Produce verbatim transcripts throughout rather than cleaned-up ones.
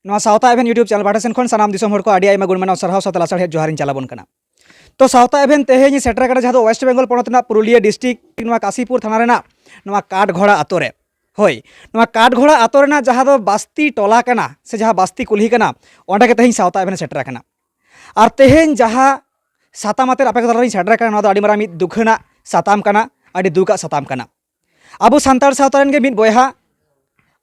ᱱᱚᱣᱟ ᱥᱟᱶᱛᱟ ᱮᱵᱷᱮᱱ YouTube channel ᱯᱟᱦᱴᱟ ᱥᱮᱱ ᱠᱷᱚᱱ ᱥᱟᱱᱟᱢ ᱫᱤᱥᱚᱢ ᱦᱚᱲ ᱠᱚ ᱟᱹᱰᱤ ᱟᱭᱢᱟ ᱜᱩᱱ ᱢᱟᱱᱟᱣ ᱥᱟᱨᱦᱟᱣ ᱥᱟᱶᱛᱮ ᱞᱟᱥᱟᱲᱦᱮᱫ ᱡᱚᱦᱟᱨ ᱤᱧ ᱪᱟᱞ ᱟᱵᱚᱱ ᱠᱟᱱᱟ᱾ ᱛᱚ ᱥᱟᱶᱛᱟ ᱮᱵᱷᱮᱱ ᱛᱮᱦᱮᱧ ᱥᱮᱴᱮᱨ ᱟᱠᱟᱱᱟ ᱡᱟᱦᱟᱸ ᱫᱚ West Bengal ᱯᱚᱱᱚᱛ ᱨᱮᱱᱟᱜ ᱯᱩᱨᱩᱞᱤᱭᱟᱹ district, ᱱᱚᱣᱟ ᱠᱟᱥᱤᱯᱩᱨ ᱛᱷᱟᱱᱟ ᱨᱮᱱᱟᱜ ᱱᱚᱣᱟ ᱠᱟᱴᱜᱷᱚᱲᱟ ᱟᱛᱳ ᱨᱮ᱾ ᱦᱳᱭ, ᱱᱚᱣᱟ ᱠᱟᱴᱜᱷᱚᱲᱟ ᱟᱛᱳ ᱨᱮᱱᱟᱜ ᱡᱟᱦᱟᱸ ᱫᱚ ᱵᱟᱥᱛᱤ ᱴᱚᱞᱟ ᱠᱟᱱᱟ ᱥᱮ ᱡᱟᱦᱟᱸ ᱵᱟᱥᱛᱤ ᱠᱩᱞᱦᱤ ᱠᱟᱱᱟ, ᱚᱸᱰᱮ ᱜᱮ ᱛᱮᱦᱮᱧ ᱥᱟᱶᱛᱟ ᱮᱵᱷᱮᱱ ᱥᱮᱴᱮᱨ ᱟᱠᱟᱱᱟ᱾ ᱟᱨ ᱛᱮᱦᱮᱧ ᱡᱟᱦᱟᱸ ᱥᱟᱛᱟᱢ ᱟᱛᱮ ᱟᱯᱮ ᱠᱚ ᱛᱟᱞᱟᱨᱤᱧ ᱥᱮᱴᱮᱨ ᱟᱠᱟᱱᱟ, ᱱᱚᱣᱟ ᱫᱚ ᱟᱹᱰᱤ ᱢᱟᱨᱟᱝ ᱢᱤᱫ ᱫᱩᱠᱷᱟᱹᱱᱟᱜ ᱥᱟᱛᱟᱢ ᱠᱟᱱᱟ, ᱟᱹᱰᱤ ᱫᱩᱠᱟᱜ ᱥᱟᱛᱟᱢ ᱠᱟᱱᱟ᱾ ᱟᱵᱚ ᱥᱟᱱᱛᱟᱲ ᱥᱟᱶᱛᱟ ᱨᱮᱱ ᱜᱮ ᱢᱤᱫ ᱵᱚᱭᱦᱟ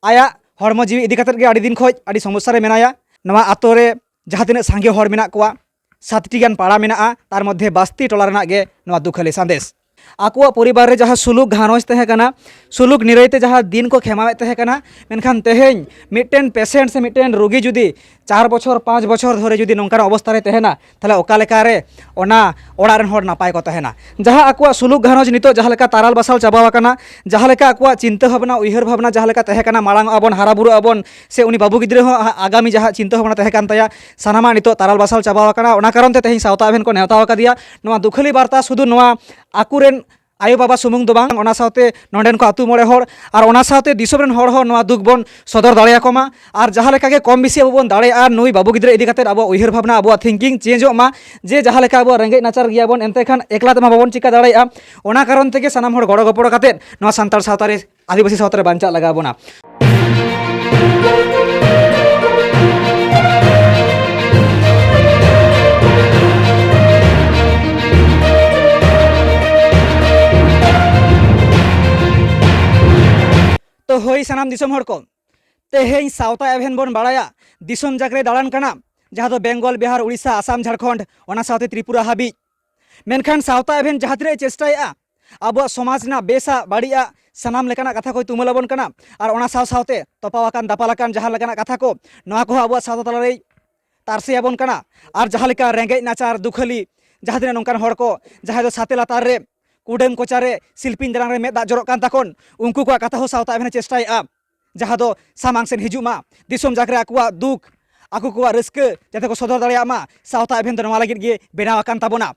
ᱟᱭᱟᱜ ᱦᱚᱲᱢᱚ ᱡᱤᱣᱤ ᱤᱫᱤ ᱠᱟᱛᱮᱫ ᱜᱮ ᱟᱹᱰᱤ ᱫᱤᱱ ᱠᱷᱚᱱ ᱟᱹᱰᱤ ᱥᱚᱢᱚᱥᱥᱟ ᱨᱮ ᱢᱮᱱᱟᱭᱟ᱾ ᱱᱚᱣᱟ ᱟᱛᱳ ᱨᱮ ᱡᱟᱦᱟᱸ ᱛᱤᱱᱟᱹᱜ ᱥᱟᱸᱜᱮ ᱦᱚᱲ ᱢᱮᱱᱟᱜ ᱠᱚᱣᱟ, ᱥᱟᱛᱴᱤ ᱜᱟᱱ ᱯᱟᱲᱟ ᱢᱮᱱᱟᱜᱼᱟ, ᱛᱟᱨ ᱢᱚᱫᱽᱫᱷᱮ ᱵᱟᱥᱛᱤ ᱴᱚᱞᱟ ᱨᱮᱱᱟᱜ ᱜᱮ ᱱᱚᱣᱟ ᱫᱩᱠᱷᱟᱹᱞᱤ ᱥᱟᱸᱫᱮᱥ᱾ ᱟᱠᱚᱣᱟᱜ ᱯᱚᱨᱤᱵᱟᱨ ᱨᱮ ᱡᱟᱦᱟᱸ ᱥᱩᱞᱩᱠ ᱜᱷᱟᱨᱚᱸᱡᱽ ᱛᱟᱦᱮᱸ ᱠᱟᱱᱟ, ᱥᱩᱞᱩᱠ ᱱᱤᱨᱟᱹᱭ ᱛᱮ ᱡᱟᱦᱟᱸ ᱫᱤᱱ ᱠᱚ ᱠᱷᱮᱢᱟᱣᱮᱫ ᱛᱟᱦᱮᱸ ᱠᱟᱱᱟ, ᱢᱮᱱᱠᱷᱟᱱ ᱛᱮᱦᱮᱧ ᱢᱤᱫᱴᱮᱱ patient ᱥᱮ ᱢᱤᱫᱴᱮᱱ ᱨᱩᱜᱤ ᱡᱩᱫᱤ ᱪᱟᱨ ᱵᱚᱪᱷᱚᱨ, ᱯᱟᱸᱪ ᱵᱚᱪᱷᱚᱨ ᱫᱷᱚᱨᱮ ᱡᱩᱫᱤ ᱱᱚᱝᱠᱟᱱ ᱚᱵᱚᱥᱛᱟ ᱨᱮ ᱛᱟᱦᱮᱱᱟ, ᱛᱟᱦᱚᱞᱮ ᱚᱠᱟ ᱞᱮᱠᱟᱨᱮ ᱚᱱᱟ ᱚᱲᱟᱜ ᱨᱮᱱ ᱦᱚᱲ ᱱᱟᱯᱟᱭ ᱠᱚ ᱛᱟᱦᱮᱱᱟ? ᱡᱟᱦᱟᱸ ᱟᱠᱚᱣᱟᱜ ᱥᱩᱞᱩᱠ ᱜᱷᱟᱨᱚᱸᱡᱽ ᱱᱤᱛᱚᱜ ᱡᱟᱦᱟᱸ ᱞᱮᱠᱟ ᱛᱟᱨᱟᱞ ᱵᱟᱥᱟᱞ ᱪᱟᱵᱟᱣ ᱟᱠᱟᱱᱟ, ᱡᱟᱦᱟᱸ ᱞᱮᱠᱟ ᱟᱠᱚᱣᱟᱜ ᱪᱤᱱᱛᱟᱹ ᱵᱷᱟᱵᱽᱱᱟ, ᱩᱭᱦᱟᱹᱨ ᱵᱷᱟᱵᱽᱱᱟ ᱡᱟᱦᱟᱸ ᱞᱮᱠᱟ ᱛᱟᱦᱮᱸ ᱠᱟᱱᱟ, ᱢᱟᱲᱟᱝ ᱚᱜᱼᱟ ᱵᱚᱱ, ᱦᱟᱨᱟ ᱵᱩᱨᱩᱜ ᱟᱵᱚᱱ, ᱥᱮ ᱩᱱᱤ ᱵᱟᱹᱵᱩ ᱜᱤᱫᱽᱨᱟᱹ ᱦᱚᱸ ᱟ-, ᱟᱜᱟᱢᱤ ᱡᱟᱦᱟᱸ ᱪᱤᱱᱛᱟᱹ ᱵᱷᱟᱵᱽᱱᱟ ᱛᱟᱦᱮᱸ ᱠᱟᱱ ᱛᱟᱭᱟ, ᱥᱟᱱᱟᱢᱟᱜ ᱱᱤᱛᱚᱜ ᱛᱟᱨᱟᱞ ᱵᱟᱥᱟᱞ ᱪᱟᱵᱟᱣ ᱟᱠᱟᱱᱟ᱾ ᱚᱱᱟ ᱠᱟᱨᱚᱱ ᱛᱮ ᱛᱮᱦᱮᱧ ᱥᱟᱶᱛᱟ ᱮᱵᱷᱮᱱ ᱠᱚ ᱱᱮᱣᱛᱟ ᱟᱠᱟᱫᱮᱭᱟ᱾ ᱱᱚᱣᱟ ᱫᱩᱠᱷᱟᱹᱞᱤ ᱵᱟᱨᱛᱟ ᱥᱩᱫᱷᱩ ᱱᱚᱣᱟ ᱟᱠᱚᱨᱮᱱ ᱟᱭᱳᱼᱵᱟᱵᱟ ᱥᱩᱢᱩᱝ ᱫᱚ ᱵᱟᱝ, ᱚᱱᱟ ᱥᱟᱶᱛᱮ ᱱᱚᱰᱮᱱ ᱠᱚ ᱟᱹᱛᱩ ᱢᱚᱬᱮ ᱦᱚᱲ ᱟᱨ ᱚᱱᱟ ᱥᱟᱶᱛᱮ ᱫᱤᱥᱚᱢ ᱨᱮᱱ ᱦᱚᱲ ᱦᱚᱸ ᱱᱚᱣᱟ ᱫᱩᱠ ᱵᱚᱱ ᱥᱚᱫᱚᱨ ᱫᱟᱲᱮᱭᱟᱠᱚ ᱢᱟ᱾ ᱟᱨ ᱡᱟᱦᱟᱸ ᱞᱮᱠᱟ ᱜᱮ ᱠᱚᱢ ᱵᱮᱥᱤ ᱟᱵᱚ ᱵᱚᱱ ᱫᱟᱲᱮᱭᱟᱜᱼᱟ, ᱱᱩᱭ ᱵᱟᱹᱵᱩ ᱜᱤᱫᱽᱨᱟᱹ ᱤᱫᱤ ᱠᱟᱛᱮᱫ ᱟᱵᱚᱣᱟᱜ ᱩᱭᱦᱟᱹᱨ ᱵᱷᱟᱵᱽᱱᱟ, ᱟᱵᱚᱣᱟᱜ thinking changeᱚᱜ ᱢᱟ, ᱡᱮ ᱡᱟᱦᱟᱸ ᱞᱮᱠᱟ ᱟᱵᱚᱣᱟᱜ ᱨᱮᱸᱜᱮᱡ ᱱᱟᱪᱟᱨ ᱜᱮᱭᱟᱵᱚᱱ, ᱮᱱᱛᱮ ᱠᱷᱟᱱ ᱮᱠᱞᱟ ᱛᱮᱢᱟ ᱵᱟᱵᱚᱱ ᱪᱤᱠᱟ ᱫᱟᱲᱮᱭᱟᱜᱼᱟ᱾ ᱚᱱᱟ ᱠᱟᱨᱚᱱ ᱛᱮᱜᱮ ᱥᱟᱱᱟᱢ ᱦᱚᱲ ᱜᱚᱲᱚ ᱜᱚᱯᱚᱲᱚ ᱠᱟᱛᱮᱫ ᱱᱚᱣᱟ ᱥᱟᱱᱛᱟᱲ ᱥᱟᱶᱛᱟ ᱨᱮ, ᱟᱹᱫᱤᱵᱟᱹᱥᱤ ᱥᱟᱶᱛᱟ ᱨᱮ ᱵᱟᱧᱪᱟᱜ ᱞᱟᱜᱟᱣ ᱵᱚᱱᱟ᱾ ᱛᱚ ᱦᱳᱭ, ᱥᱟᱱᱟᱢ ᱫᱤᱥᱚᱢ ᱦᱚᱲ ᱠᱚ, ᱛᱮᱦᱮᱧ ᱥᱟᱶᱛᱟ ᱮᱵᱷᱮᱱ ᱵᱚᱱ ᱵᱟᱲᱟᱭᱟ ᱫᱤᱥᱚᱢ ᱡᱟᱠ ᱨᱮ ᱫᱟᱬᱟᱱ ᱠᱟᱱᱟ, ᱡᱟᱦᱟᱸ ᱫᱚ ᱵᱮᱝᱜᱚᱞ, ᱵᱤᱦᱟᱨ, ᱩᱲᱤᱥᱥᱟ, ᱟᱥᱟᱢ, ᱡᱷᱟᱲᱠᱷᱚᱸᱰ, ᱚᱱᱟ ᱥᱟᱶᱛᱮ ᱛᱨᱤᱯᱩᱨᱟ ᱦᱟᱹᱵᱤᱡ᱾ ᱢᱮᱱᱠᱷᱟᱱ ᱥᱟᱶᱛᱟ ᱮᱵᱷᱮᱱ ᱡᱟᱦᱟᱸ ᱛᱤᱱᱟᱹᱜ ᱮ ᱪᱮᱥᱴᱟᱭᱮᱫᱼᱟ, ᱟᱵᱚᱣᱟᱜ ᱥᱚᱢᱟᱡᱽ ᱨᱮᱱᱟᱜ ᱵᱮᱥᱟᱜ ᱵᱟᱹᱲᱤᱡᱟᱜ ᱥᱟᱱᱟᱢ ᱞᱮᱠᱟᱱᱟᱜ ᱠᱟᱛᱷᱟ ᱠᱚᱭ ᱛᱩᱢᱟᱹᱞ ᱟᱵᱚᱱ ᱠᱟᱱᱟ᱾ ᱟᱨ ᱚᱱᱟ ᱥᱟᱶ ᱥᱟᱶᱛᱮ ᱛᱚᱯᱟᱣ ᱟᱠᱟᱱ ᱫᱟᱯᱟᱞ ᱟᱠᱟᱱ ᱡᱟᱦᱟᱸ ᱞᱮᱠᱟᱱᱟᱜ ᱠᱟᱛᱷᱟ ᱠᱚ, ᱱᱚᱣᱟ ᱠᱚᱦᱚᱸ ᱟᱵᱚᱣᱟᱜ ᱥᱟᱶᱛᱟ ᱛᱟᱞᱟᱨᱮᱭ ᱛᱟᱨᱥᱮ ᱟᱵᱚᱱ ᱠᱟᱱᱟ᱾ ᱟᱨ ᱡᱟᱦᱟᱸ ᱞᱮᱠᱟ ᱨᱮᱸᱜᱮᱡ ᱱᱟᱪᱟᱨ ᱫᱩᱠᱷᱟᱹᱞᱤ ᱡᱟᱦᱟᱸ ᱛᱤᱱᱟᱹᱜ ᱱᱚᱝᱠᱟᱱ ᱦᱚᱲ ᱠᱚ, ᱡᱟᱦᱟᱸᱭ ᱫᱚ ᱥᱟᱛᱮ ᱞᱟᱛᱟᱨ ᱨᱮ ᱠᱩᱰᱟᱹᱢ ᱠᱚᱪᱟ ᱨᱮ ᱥᱤᱞᱯᱤᱧ ᱫᱟᱱᱟᱝ ᱨᱮ ᱢᱮᱫ ᱫᱟᱜ ᱡᱚᱨᱚᱜ ᱠᱟᱱ ᱛᱟᱠᱚᱱ, ᱩᱱᱠᱩ ᱠᱚᱣᱟᱜ ᱠᱟᱛᱷᱟ ᱦᱚᱸ ᱥᱟᱶᱛᱟ ᱮᱵᱷᱮᱱ ᱮ ᱪᱮᱥᱴᱟᱭᱮᱫᱼᱟ, ᱡᱟᱦᱟᱸ ᱫᱚ ᱥᱟᱢᱟᱝ ᱥᱮᱫ ᱦᱤᱡᱩᱜ ᱢᱟ, ᱫᱤᱥᱚᱢ ᱡᱟᱠ ᱨᱮ ᱟᱠᱚᱣᱟᱜ ᱫᱩᱠ, ᱟᱠᱚ ᱠᱚᱣᱟᱜ ᱨᱟᱹᱥᱠᱟᱹ ᱡᱟᱛᱮ ᱠᱚ ᱥᱚᱫᱚᱨ ᱫᱟᱲᱮᱭᱟᱜ ᱢᱟ, ᱥᱟᱶᱛᱟ ᱮᱵᱷᱮᱱ ᱫᱚ ᱱᱚᱣᱟ ᱞᱟᱹᱜᱤᱫ ᱜᱮ ᱵᱮᱱᱟᱣ ᱟᱠᱟᱱ ᱛᱟᱵᱚᱱᱟ᱾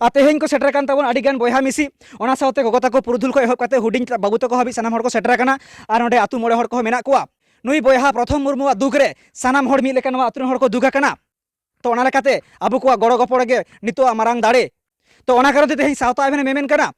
ᱟᱨ ᱛᱮᱦᱮᱧ ᱠᱚ ᱥᱮᱴᱮᱨ ᱟᱠᱟᱱ ᱛᱟᱵᱚᱱᱟ ᱟᱹᱰᱤ ᱜᱟᱱ ᱵᱚᱭᱦᱟ ᱢᱤᱥᱤ, ᱚᱱᱟ ᱥᱟᱶᱛᱮ ᱜᱚᱜᱚ ᱛᱟᱠᱚ ᱯᱩᱨᱩᱫᱷᱩᱞ ᱠᱷᱚᱱ ᱮᱦᱚᱵ ᱠᱟᱛᱮ ᱦᱩᱰᱤᱧ ᱵᱟᱹᱵᱩ ᱛᱟᱠᱚ ᱦᱟᱹᱵᱤᱡ ᱥᱟᱱᱟᱢ ᱦᱚᱲ ᱠᱚ ᱥᱮᱴᱮᱨ ᱟᱠᱟᱱᱟ᱾ ᱟᱨ ᱱᱚᱰᱮ ᱟᱹᱛᱩ ᱢᱚᱬᱮ ᱦᱚᱲ ᱠᱚᱦᱚᱸ ᱢᱮᱱᱟᱜ ᱠᱚᱣᱟ᱾ ᱱᱩᱭ ᱵᱚᱭᱦᱟ ᱯᱨᱚᱛᱷᱚᱢ ᱢᱩᱨᱢᱩᱣᱟᱜ ᱫᱩᱠ ᱨᱮ ᱥᱟᱱᱟᱢ ᱦᱚᱲ ᱢᱤᱫ ᱞᱮᱠᱟ ᱱᱚᱣᱟ ᱟᱹᱛᱩ ᱨᱮᱱ ᱦᱚᱲ ᱠᱚ ᱫᱩᱠ ᱟᱠᱟᱱᱟ᱾ ᱛᱚ ᱚᱱᱟ ᱞᱮᱠᱟᱛᱮ ᱟᱵᱚ ᱠᱚᱣᱟᱜ ᱜᱚᱲᱚ ᱜᱚᱯᱚᱲ ᱜᱮ ᱱᱤᱛᱚᱜ ᱢᱟᱨᱟᱝ ᱫᱟᱲᱮ᱾ ᱛᱚ ᱚᱱᱟ ᱠᱟᱨᱚᱱ ᱛᱮ ᱛᱮᱦᱮᱧ ᱥᱟᱶᱛᱟ ᱟᱵᱷᱮᱱᱮ ᱢᱮᱢᱮᱱ ᱠᱟᱱᱟ,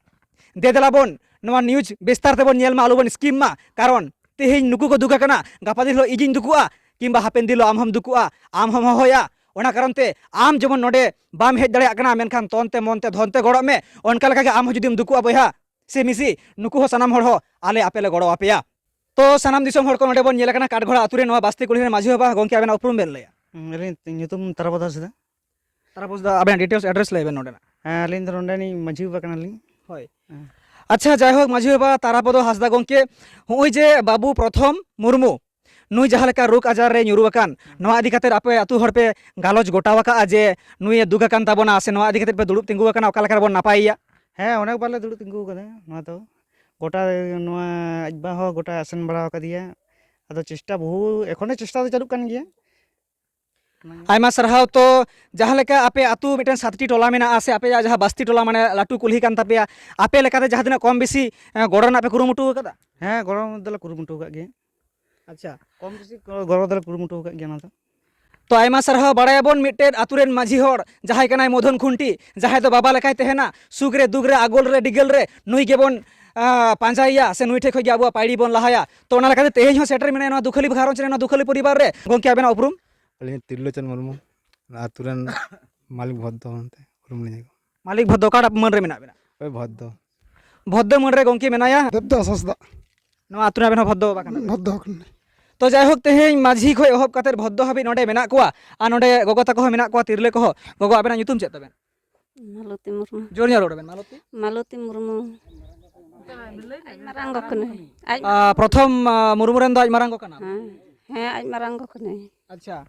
ᱫᱮ ᱫᱮᱞᱟ ᱵᱚᱱ ᱱᱚᱣᱟ ᱱᱤᱭᱩᱡᱽ ᱵᱤᱥᱛᱟᱨ ᱛᱮᱵᱚᱱ ᱧᱮᱞ ᱢᱟ, ᱟᱞᱚ ᱵᱚᱱ ᱥᱠᱤᱢ ᱢᱟ᱾ ᱠᱟᱨᱚᱱ ᱛᱮᱦᱮᱧ ᱱᱩᱠᱩ ᱠᱚ ᱫᱩᱠ ᱟᱠᱟᱱᱟ, ᱜᱟᱯᱟ ᱫᱤᱱ ᱦᱤᱞᱳᱜ ᱤᱧᱤᱧ ᱫᱩᱠᱩᱜᱼᱟ, ᱠᱤᱝᱵᱟ ᱦᱟᱯᱮᱱ ᱫᱤᱱ ᱦᱤᱞᱳᱜ ᱟᱢ ᱦᱚᱢ ᱫᱩᱠᱩᱜᱼᱟ, ᱟᱢ ᱦᱚᱢ ᱦᱚᱦᱚᱭᱟ᱾ ᱚᱱᱟ ᱠᱟᱨᱚᱱ ᱛᱮ ᱟᱢ ᱡᱮᱢᱚᱱ ᱱᱚᱰᱮ ᱵᱟᱢ ᱦᱮᱡ ᱫᱟᱲᱮᱭᱟᱜ ᱠᱟᱱᱟ, ᱢᱮᱱᱠᱷᱟᱱ ᱛᱚᱱ ᱛᱮ ᱢᱚᱱ ᱛᱮ ᱫᱷᱚᱱ ᱛᱮ ᱜᱚᱲᱚᱜ ᱢᱮ᱾ ᱚᱱᱠᱟ ᱞᱮᱠᱟ ᱜᱮ ᱟᱢ ᱦᱚᱸ ᱡᱩᱫᱤᱢ ᱫᱩᱠᱩᱜᱼᱟ ᱵᱚᱭᱦᱟ ᱥᱮ ᱢᱤᱥᱤ, ᱱᱩᱠᱩ ᱦᱚᱸ ᱥᱟᱱᱟᱢ ᱦᱚᱲ ᱦᱚᱸ ᱟᱞᱮ ᱟᱯᱮ ᱞᱮ ᱜᱚᱲᱚ ᱟᱯᱮᱭᱟ᱾ ᱛᱚ ᱥᱟᱱᱟᱢ ᱫᱤᱥᱚᱢ ᱦᱚᱲ ᱠᱚ ᱱᱚᱰᱮ ᱵᱚᱱ ᱧᱮᱞ ᱟᱠᱟᱱᱟ ᱠᱟᱴᱜᱷᱚᱲᱟ ᱟᱹᱛᱩ ᱨᱮ ᱱᱚᱣᱟ ᱵᱟᱥᱛᱤ ᱠᱩᱞᱦᱤ ᱨᱮ ᱢᱟᱹᱡᱷᱤ ᱵᱟᱵᱟ᱾ ᱜᱚᱢᱠᱮ ᱟᱵᱮᱱᱟᱜ ᱩᱯᱨᱩᱢ ᱵᱮᱱ ᱞᱟᱹᱭᱟ? ᱦᱩᱸ, ᱟᱹᱞᱤᱧ ᱧᱩᱛᱩᱢ ᱛᱟᱨᱟᱯᱚᱫ ᱦᱟᱸᱥᱫᱟ᱾ ᱛᱟᱨᱟᱯᱚᱫ ᱫᱟ, ᱟᱵᱮᱱᱟᱜ ᱰᱤᱴᱮᱞᱥ ᱮᱰᱨᱮᱥ ᱞᱟᱹᱭ ᱵᱮᱱ ᱱᱚᱰᱮᱱᱟᱜ᱾ ᱦᱮᱸ, ᱟᱹᱞᱤᱧ ᱫᱚ ᱱᱚᱰᱮᱱᱤᱡ ᱢᱟᱹᱡᱷᱤ ᱵᱟᱵᱟ ᱠᱟᱱᱟᱞᱤᱧ᱾ ᱦᱳᱭ᱾ ᱦᱮᱸ᱾ ᱟᱪᱪᱷᱟ, ᱡᱟᱭᱦᱳᱠ ᱢᱟᱹᱡᱷᱤ ᱵᱟᱵᱟ ᱛᱟᱨᱟᱯᱚᱫ ᱦᱟᱸᱥᱫᱟ ᱜᱚᱢᱠᱮ, ᱦᱚᱸᱜᱼᱚᱭ ᱡᱮ ᱵᱟᱹᱵᱩ ᱯᱨᱚᱛᱷᱚᱢ ᱢᱩᱨᱢᱩ ᱱᱩᱭ ᱡᱟᱦᱟᱸ ᱞᱮᱠᱟ ᱨᱳᱜᱽ ᱟᱡᱟᱨ ᱨᱮ ᱧᱩᱨᱩ ᱟᱠᱟᱱ, ᱱᱚᱣᱟ ᱤᱫᱤ ᱠᱟᱛᱮ ᱟᱯᱮ ᱟᱹᱛᱩ ᱦᱚᱲ ᱯᱮ ᱜᱟᱞᱚᱪ ᱜᱚᱴᱟᱣ ᱟᱠᱟᱫᱼᱟ ᱡᱮ ᱱᱩᱭᱮ ᱫᱩᱠ ᱟᱠᱟᱱ ᱛᱟᱵᱚᱱᱟ, ᱥᱮ ᱱᱚᱣᱟ ᱤᱫᱤ ᱠᱟᱛᱮ ᱯᱮ ᱫᱩᱲᱩᱵ ᱛᱤᱸᱜᱩ ᱟᱠᱟᱱᱟ, ᱚᱠᱟ ᱞᱮᱠᱟ ᱨᱮᱵᱚᱱ ᱱᱟᱯᱟᱭᱮᱭᱟ? ᱦᱮᱸ, ᱚᱱᱮ ᱵᱟᱞᱮ ᱫᱩᱲᱩᱵ ᱛᱤᱸᱜᱩ ᱟᱠᱟᱫᱟ ᱱᱚᱣᱟ ᱫᱚ᱾ ᱜᱚᱴᱟ ᱱᱚᱣᱟ ᱟᱡ ᱵᱟ ᱦᱚᱸ ᱜᱚᱴᱟ ᱟᱥᱮᱱ ᱵᱟᱲᱟ ᱟᱠᱟᱫᱮᱭᱟ᱾ ᱟᱫᱚ ᱪᱮᱥᱴᱟ ᱵᱚᱦᱩ, ᱮᱠᱷᱚᱱᱳ ᱪᱮᱥᱴᱟ ᱫᱚ ᱪᱟᱹᱞᱩᱜ ᱠᱟᱱ ᱜᱮᱭᱟ᱾ ᱟᱭᱢᱟ ᱥᱟᱨᱦᱟᱣ᱾ ᱛᱚ ᱡᱟᱦᱟᱸ ᱞᱮᱠᱟ ᱟᱯᱮ ᱟᱹᱛᱩ ᱢᱤᱫᱴᱮᱱ ᱥᱟᱛᱴᱤ ᱴᱚᱞᱟ ᱢᱮᱱᱟᱜᱼᱟ, ᱥᱮ ᱟᱯᱮᱭᱟᱜ ᱡᱟᱦᱟᱸ ᱵᱟᱥᱛᱤ ᱴᱚᱞᱟ, ᱢᱟᱱᱮ ᱞᱟᱹᱴᱩ ᱠᱩᱞᱦᱤ ᱠᱟᱱ ᱛᱟᱯᱮᱭᱟ, ᱟᱯᱮ ᱞᱮᱠᱟᱛᱮ ᱡᱟᱦᱟᱸ ᱛᱤᱱᱟᱹᱜ ᱠᱚᱢ ᱵᱮᱥᱤ, ᱮᱸ, ᱜᱚᱲᱚ ᱨᱮᱱᱟᱜ ᱯᱮ ᱠᱩᱨᱩᱢᱩᱴᱩ ᱟᱠᱟᱫᱟ? ᱦᱮᱸ, ᱜᱚᱲᱚ ᱫᱚᱞᱮ ᱠᱩᱨᱩᱢᱩᱴᱩ ᱟᱠᱟᱫ ᱜᱮᱭᱟ᱾ ᱟᱪᱪᱷᱟ᱾ ᱠᱚᱢ ᱵᱮᱥᱤ ᱠᱚ-, ᱜᱚᱲᱚ ᱫᱚᱞᱮ ᱠᱩᱨᱩᱢᱩᱴᱩ ᱟᱠᱟᱫ ᱜᱮᱭᱟ ᱚᱱᱟ ᱫᱚ᱾ ᱛᱚ ᱟᱭᱢᱟ ᱥᱟᱨᱦᱟᱣ᱾ ᱵᱟᱲᱟᱭᱟᱵᱚᱱ ᱢᱤᱫᱴᱮᱱ ᱟᱹᱛᱩ ᱨᱮᱱ ᱢᱟᱹᱡᱷᱤ ᱦᱚᱲ ᱡᱟᱦᱟᱸᱭ ᱠᱟᱱᱟᱭ ᱢᱚᱫᱷᱚᱱ ᱠᱷᱩᱱᱴᱤ, ᱡᱟᱦᱟᱸᱭ ᱫᱚ ᱵᱟᱵᱟ ᱞᱮᱠᱟᱭ ᱛᱟᱦᱮᱱᱟ, ᱥᱩᱠ ᱨᱮ ᱫᱩᱠ ᱨᱮ ᱟᱜᱚᱞ ᱨᱮ ᱰᱤᱜᱟᱹᱞ ᱨᱮ ᱱᱩᱭ ᱜᱮᱵᱚᱱ, ᱟᱸ, ᱯᱟᱸᱡᱟᱭᱮᱭᱟ, ᱥᱮ ᱱᱩᱭ ᱴᱷᱮᱱ ᱠᱷᱚᱱ ᱜᱮ ᱟᱵᱚᱣᱟᱜ ᱯᱟᱭᱲᱤ ᱵᱚᱱ ᱞᱟᱦᱟᱭᱟ᱾ ᱛᱚ ᱚᱱᱟ ᱞᱮᱠᱟᱛᱮ ᱛᱮᱦᱮᱧ ᱦᱚᱸ ᱥᱮᱴᱮᱨ ᱢᱮᱱᱟᱭᱟ ᱱᱚᱣᱟ ᱫᱩᱠᱷᱟᱹᱞᱤ ᱜᱷᱟᱨᱚᱸᱡᱽ ᱨᱮ, ᱱᱚᱣᱟ ᱫᱩᱠᱷᱟᱹᱞᱤ ᱯᱚᱨᱤᱵᱟᱨ ᱨᱮ᱾ ᱜᱚᱢᱠᱮ, ᱟᱵᱮᱱᱟᱜ ᱩᱯᱨᱩᱢ? ᱟᱹᱞᱤᱧ ᱛᱤᱨᱞᱳᱪᱚᱱ ᱢᱩᱨᱢᱩ, ᱟᱹᱛᱩ ᱨᱮᱱ ᱢᱟᱹᱞᱤᱠ ᱵᱷᱚᱫᱽᱫᱚ ᱢᱮᱱᱛᱮ ᱩᱨᱩᱢ ᱞᱤᱧᱟ ᱠᱚ᱾ ᱢᱟᱹᱞᱤᱠ ᱵᱷᱚᱫᱽᱫᱚ, ᱚᱠᱟᱴᱟᱜ ᱢᱟᱹᱱ ᱨᱮ ᱢᱮᱱᱟᱜ ᱵᱮᱱᱟ? ᱳᱭ ᱵᱷᱚᱫᱽᱫᱚ᱾ ᱵᱷᱚᱫᱽᱫᱚ ᱢᱟᱹᱱ ᱨᱮ ᱜᱚᱢᱠᱮ ᱢᱮᱱᱟᱭᱟ᱾ ᱫᱮᱵᱫᱟᱥ ᱦᱟᱸᱥᱫᱟ᱾ ᱱᱚᱣᱟ ᱟᱹᱛᱩ ᱨᱮᱱ ᱟᱵᱮᱱ ᱦᱚᱸ ᱵᱷᱚᱫᱽᱫᱚ ᱵᱟᱵᱟ ᱠᱟᱱᱟ ᱵᱮᱱ? ᱵᱷᱚᱫᱽᱫᱚ ᱠᱟᱱᱟᱞᱤᱧ᱾ ᱛᱚ ᱡᱟᱭᱦᱳᱠ, ᱛᱮᱦᱮᱧ ᱢᱟᱹᱡᱷᱤ ᱠᱷᱚᱱ ᱮᱦᱚᱵ ᱠᱟᱛᱮ ᱵᱷᱚᱫᱽᱫᱚ ᱦᱟᱹᱵᱤᱡ ᱱᱚᱰᱮ ᱢᱮᱱᱟᱜ ᱠᱚᱣᱟ, ᱟᱨ ᱱᱚᱰᱮ ᱜᱚᱜᱚ ᱛᱟᱠᱚ ᱦᱚᱸ ᱢᱮᱱᱟᱜ ᱠᱚᱣᱟ, ᱛᱤᱨᱞᱟᱹ ᱠᱚᱦᱚᱸ᱾ ᱜᱚᱜᱚ, ᱟᱵᱮᱱᱟᱜ ᱧᱩᱛᱩᱢ ᱪᱮᱫ ᱛᱟᱵᱮᱱ? ᱢᱟᱞᱚᱛᱤ ᱢᱩᱨᱢᱩ᱾ ᱡᱳᱨ ᱧᱚᱜ ᱨᱚᱲ ᱵᱮᱱ, ᱢᱟᱞᱚᱛᱤ᱾ ᱢᱟᱞᱚᱛᱤ ᱢᱩᱨᱢᱩ᱾ ᱟᱡ ᱢᱟᱨᱟᱝ ᱜᱚ ᱠᱟᱹᱱᱟᱹᱧ᱾ ᱟᱡ ᱟᱨ ᱯᱨᱚᱛᱷᱚᱢ, ᱟᱨ, ᱢᱩᱨᱢᱩ ᱨᱮᱱ ᱫᱚ ᱟᱡ ᱢᱟᱨᱟᱝ ᱜᱚ ᱠᱟᱱᱟ? ᱦᱮᱸ, ᱦᱮᱸ, ᱟᱡ ᱢᱟᱨᱟᱝ ᱜᱚ ᱠᱟᱹᱱᱟᱹᱧ᱾ ᱟᱪᱪᱷᱟ,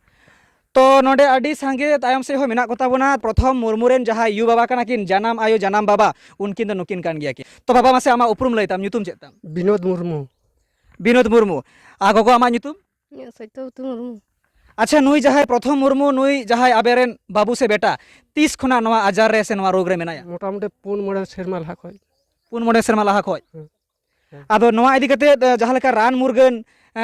ᱛᱚ ᱱᱚᱰᱮ ᱟᱹᱰᱤ ᱥᱟᱸᱜᱮ ᱛᱟᱭᱚᱢ ᱥᱮᱫ ᱦᱚᱸ ᱢᱮᱱᱟᱜ ᱠᱚᱛᱟ ᱵᱚᱱᱟ᱾ ᱯᱨᱚᱛᱷᱚᱢ ᱢᱩᱨᱢᱩ ᱨᱮᱱ ᱡᱟᱦᱟᱸᱭ ᱭᱩ ᱵᱟᱵᱟ ᱠᱟᱱᱟ ᱠᱤᱱ, ᱡᱟᱱᱟᱢ ᱟᱭᱳ ᱡᱟᱱᱟᱢ ᱵᱟᱵᱟ, ᱩᱱᱠᱤᱱ ᱫᱚ ᱱᱩᱠᱤᱱ ᱠᱟᱱ ᱜᱮᱭᱟ ᱠᱤᱱ᱾ ᱛᱚ ᱵᱟᱵᱟ, ᱢᱟᱥᱮ ᱟᱢᱟᱜ ᱩᱯᱨᱩᱢ ᱞᱟᱹᱭ ᱛᱟᱢ, ᱧᱩᱛᱩᱢ ᱪᱮᱫ ᱛᱟᱢ? ᱵᱤᱱᱳᱫ ᱢᱩᱨᱢᱩ᱾ ᱵᱤᱱᱳᱫ ᱢᱩᱨᱢᱩ᱾ ᱟᱨ ᱜᱚᱜᱚ, ᱟᱢᱟᱜ ᱧᱩᱛᱩᱢ? ᱤᱧᱟᱹᱜ ᱥᱚᱛᱭᱚᱵᱚᱛᱤ ᱢᱩᱨᱢᱩ᱾ ᱟᱪᱪᱷᱟ, ᱱᱩᱭ ᱡᱟᱦᱟᱸᱭ ᱯᱨᱚᱛᱷᱚᱢ ᱢᱩᱨᱢᱩ, ᱱᱩᱭ ᱡᱟᱦᱟᱸᱭ ᱟᱵᱮᱱ ᱨᱮᱱ ᱵᱟᱹᱵᱩ ᱥᱮ ᱵᱮᱴᱟ, ᱛᱤᱥ ᱠᱷᱚᱱᱟᱜ ᱱᱚᱣᱟ ᱟᱡᱟᱨ ᱨᱮ ᱥᱮ ᱱᱚᱣᱟ ᱨᱳᱜᱽ ᱨᱮ ᱢᱮᱱᱟᱭᱟ? ᱢᱚᱴᱟᱢᱩᱴᱤ ᱯᱩᱱ ᱢᱚᱬᱮ ᱥᱮᱨᱢᱟ ᱞᱟᱦᱟ ᱠᱷᱚᱡ᱾ ᱯᱩᱱ ᱢᱚᱬᱮ ᱥᱮᱨᱢᱟ ᱞᱟᱦᱟ ᱠᱷᱚᱡ? ᱦᱮᱸ, ᱦᱮᱸ᱾ ᱟᱫᱚ ᱱᱚᱣᱟ ᱤᱫᱤ ᱠᱟᱛᱮ, ᱮ, ᱡᱟᱦᱟᱸ ᱞᱮᱠᱟ ᱨᱟᱱ ᱢᱩᱨᱜᱟᱹᱱ, ᱮ,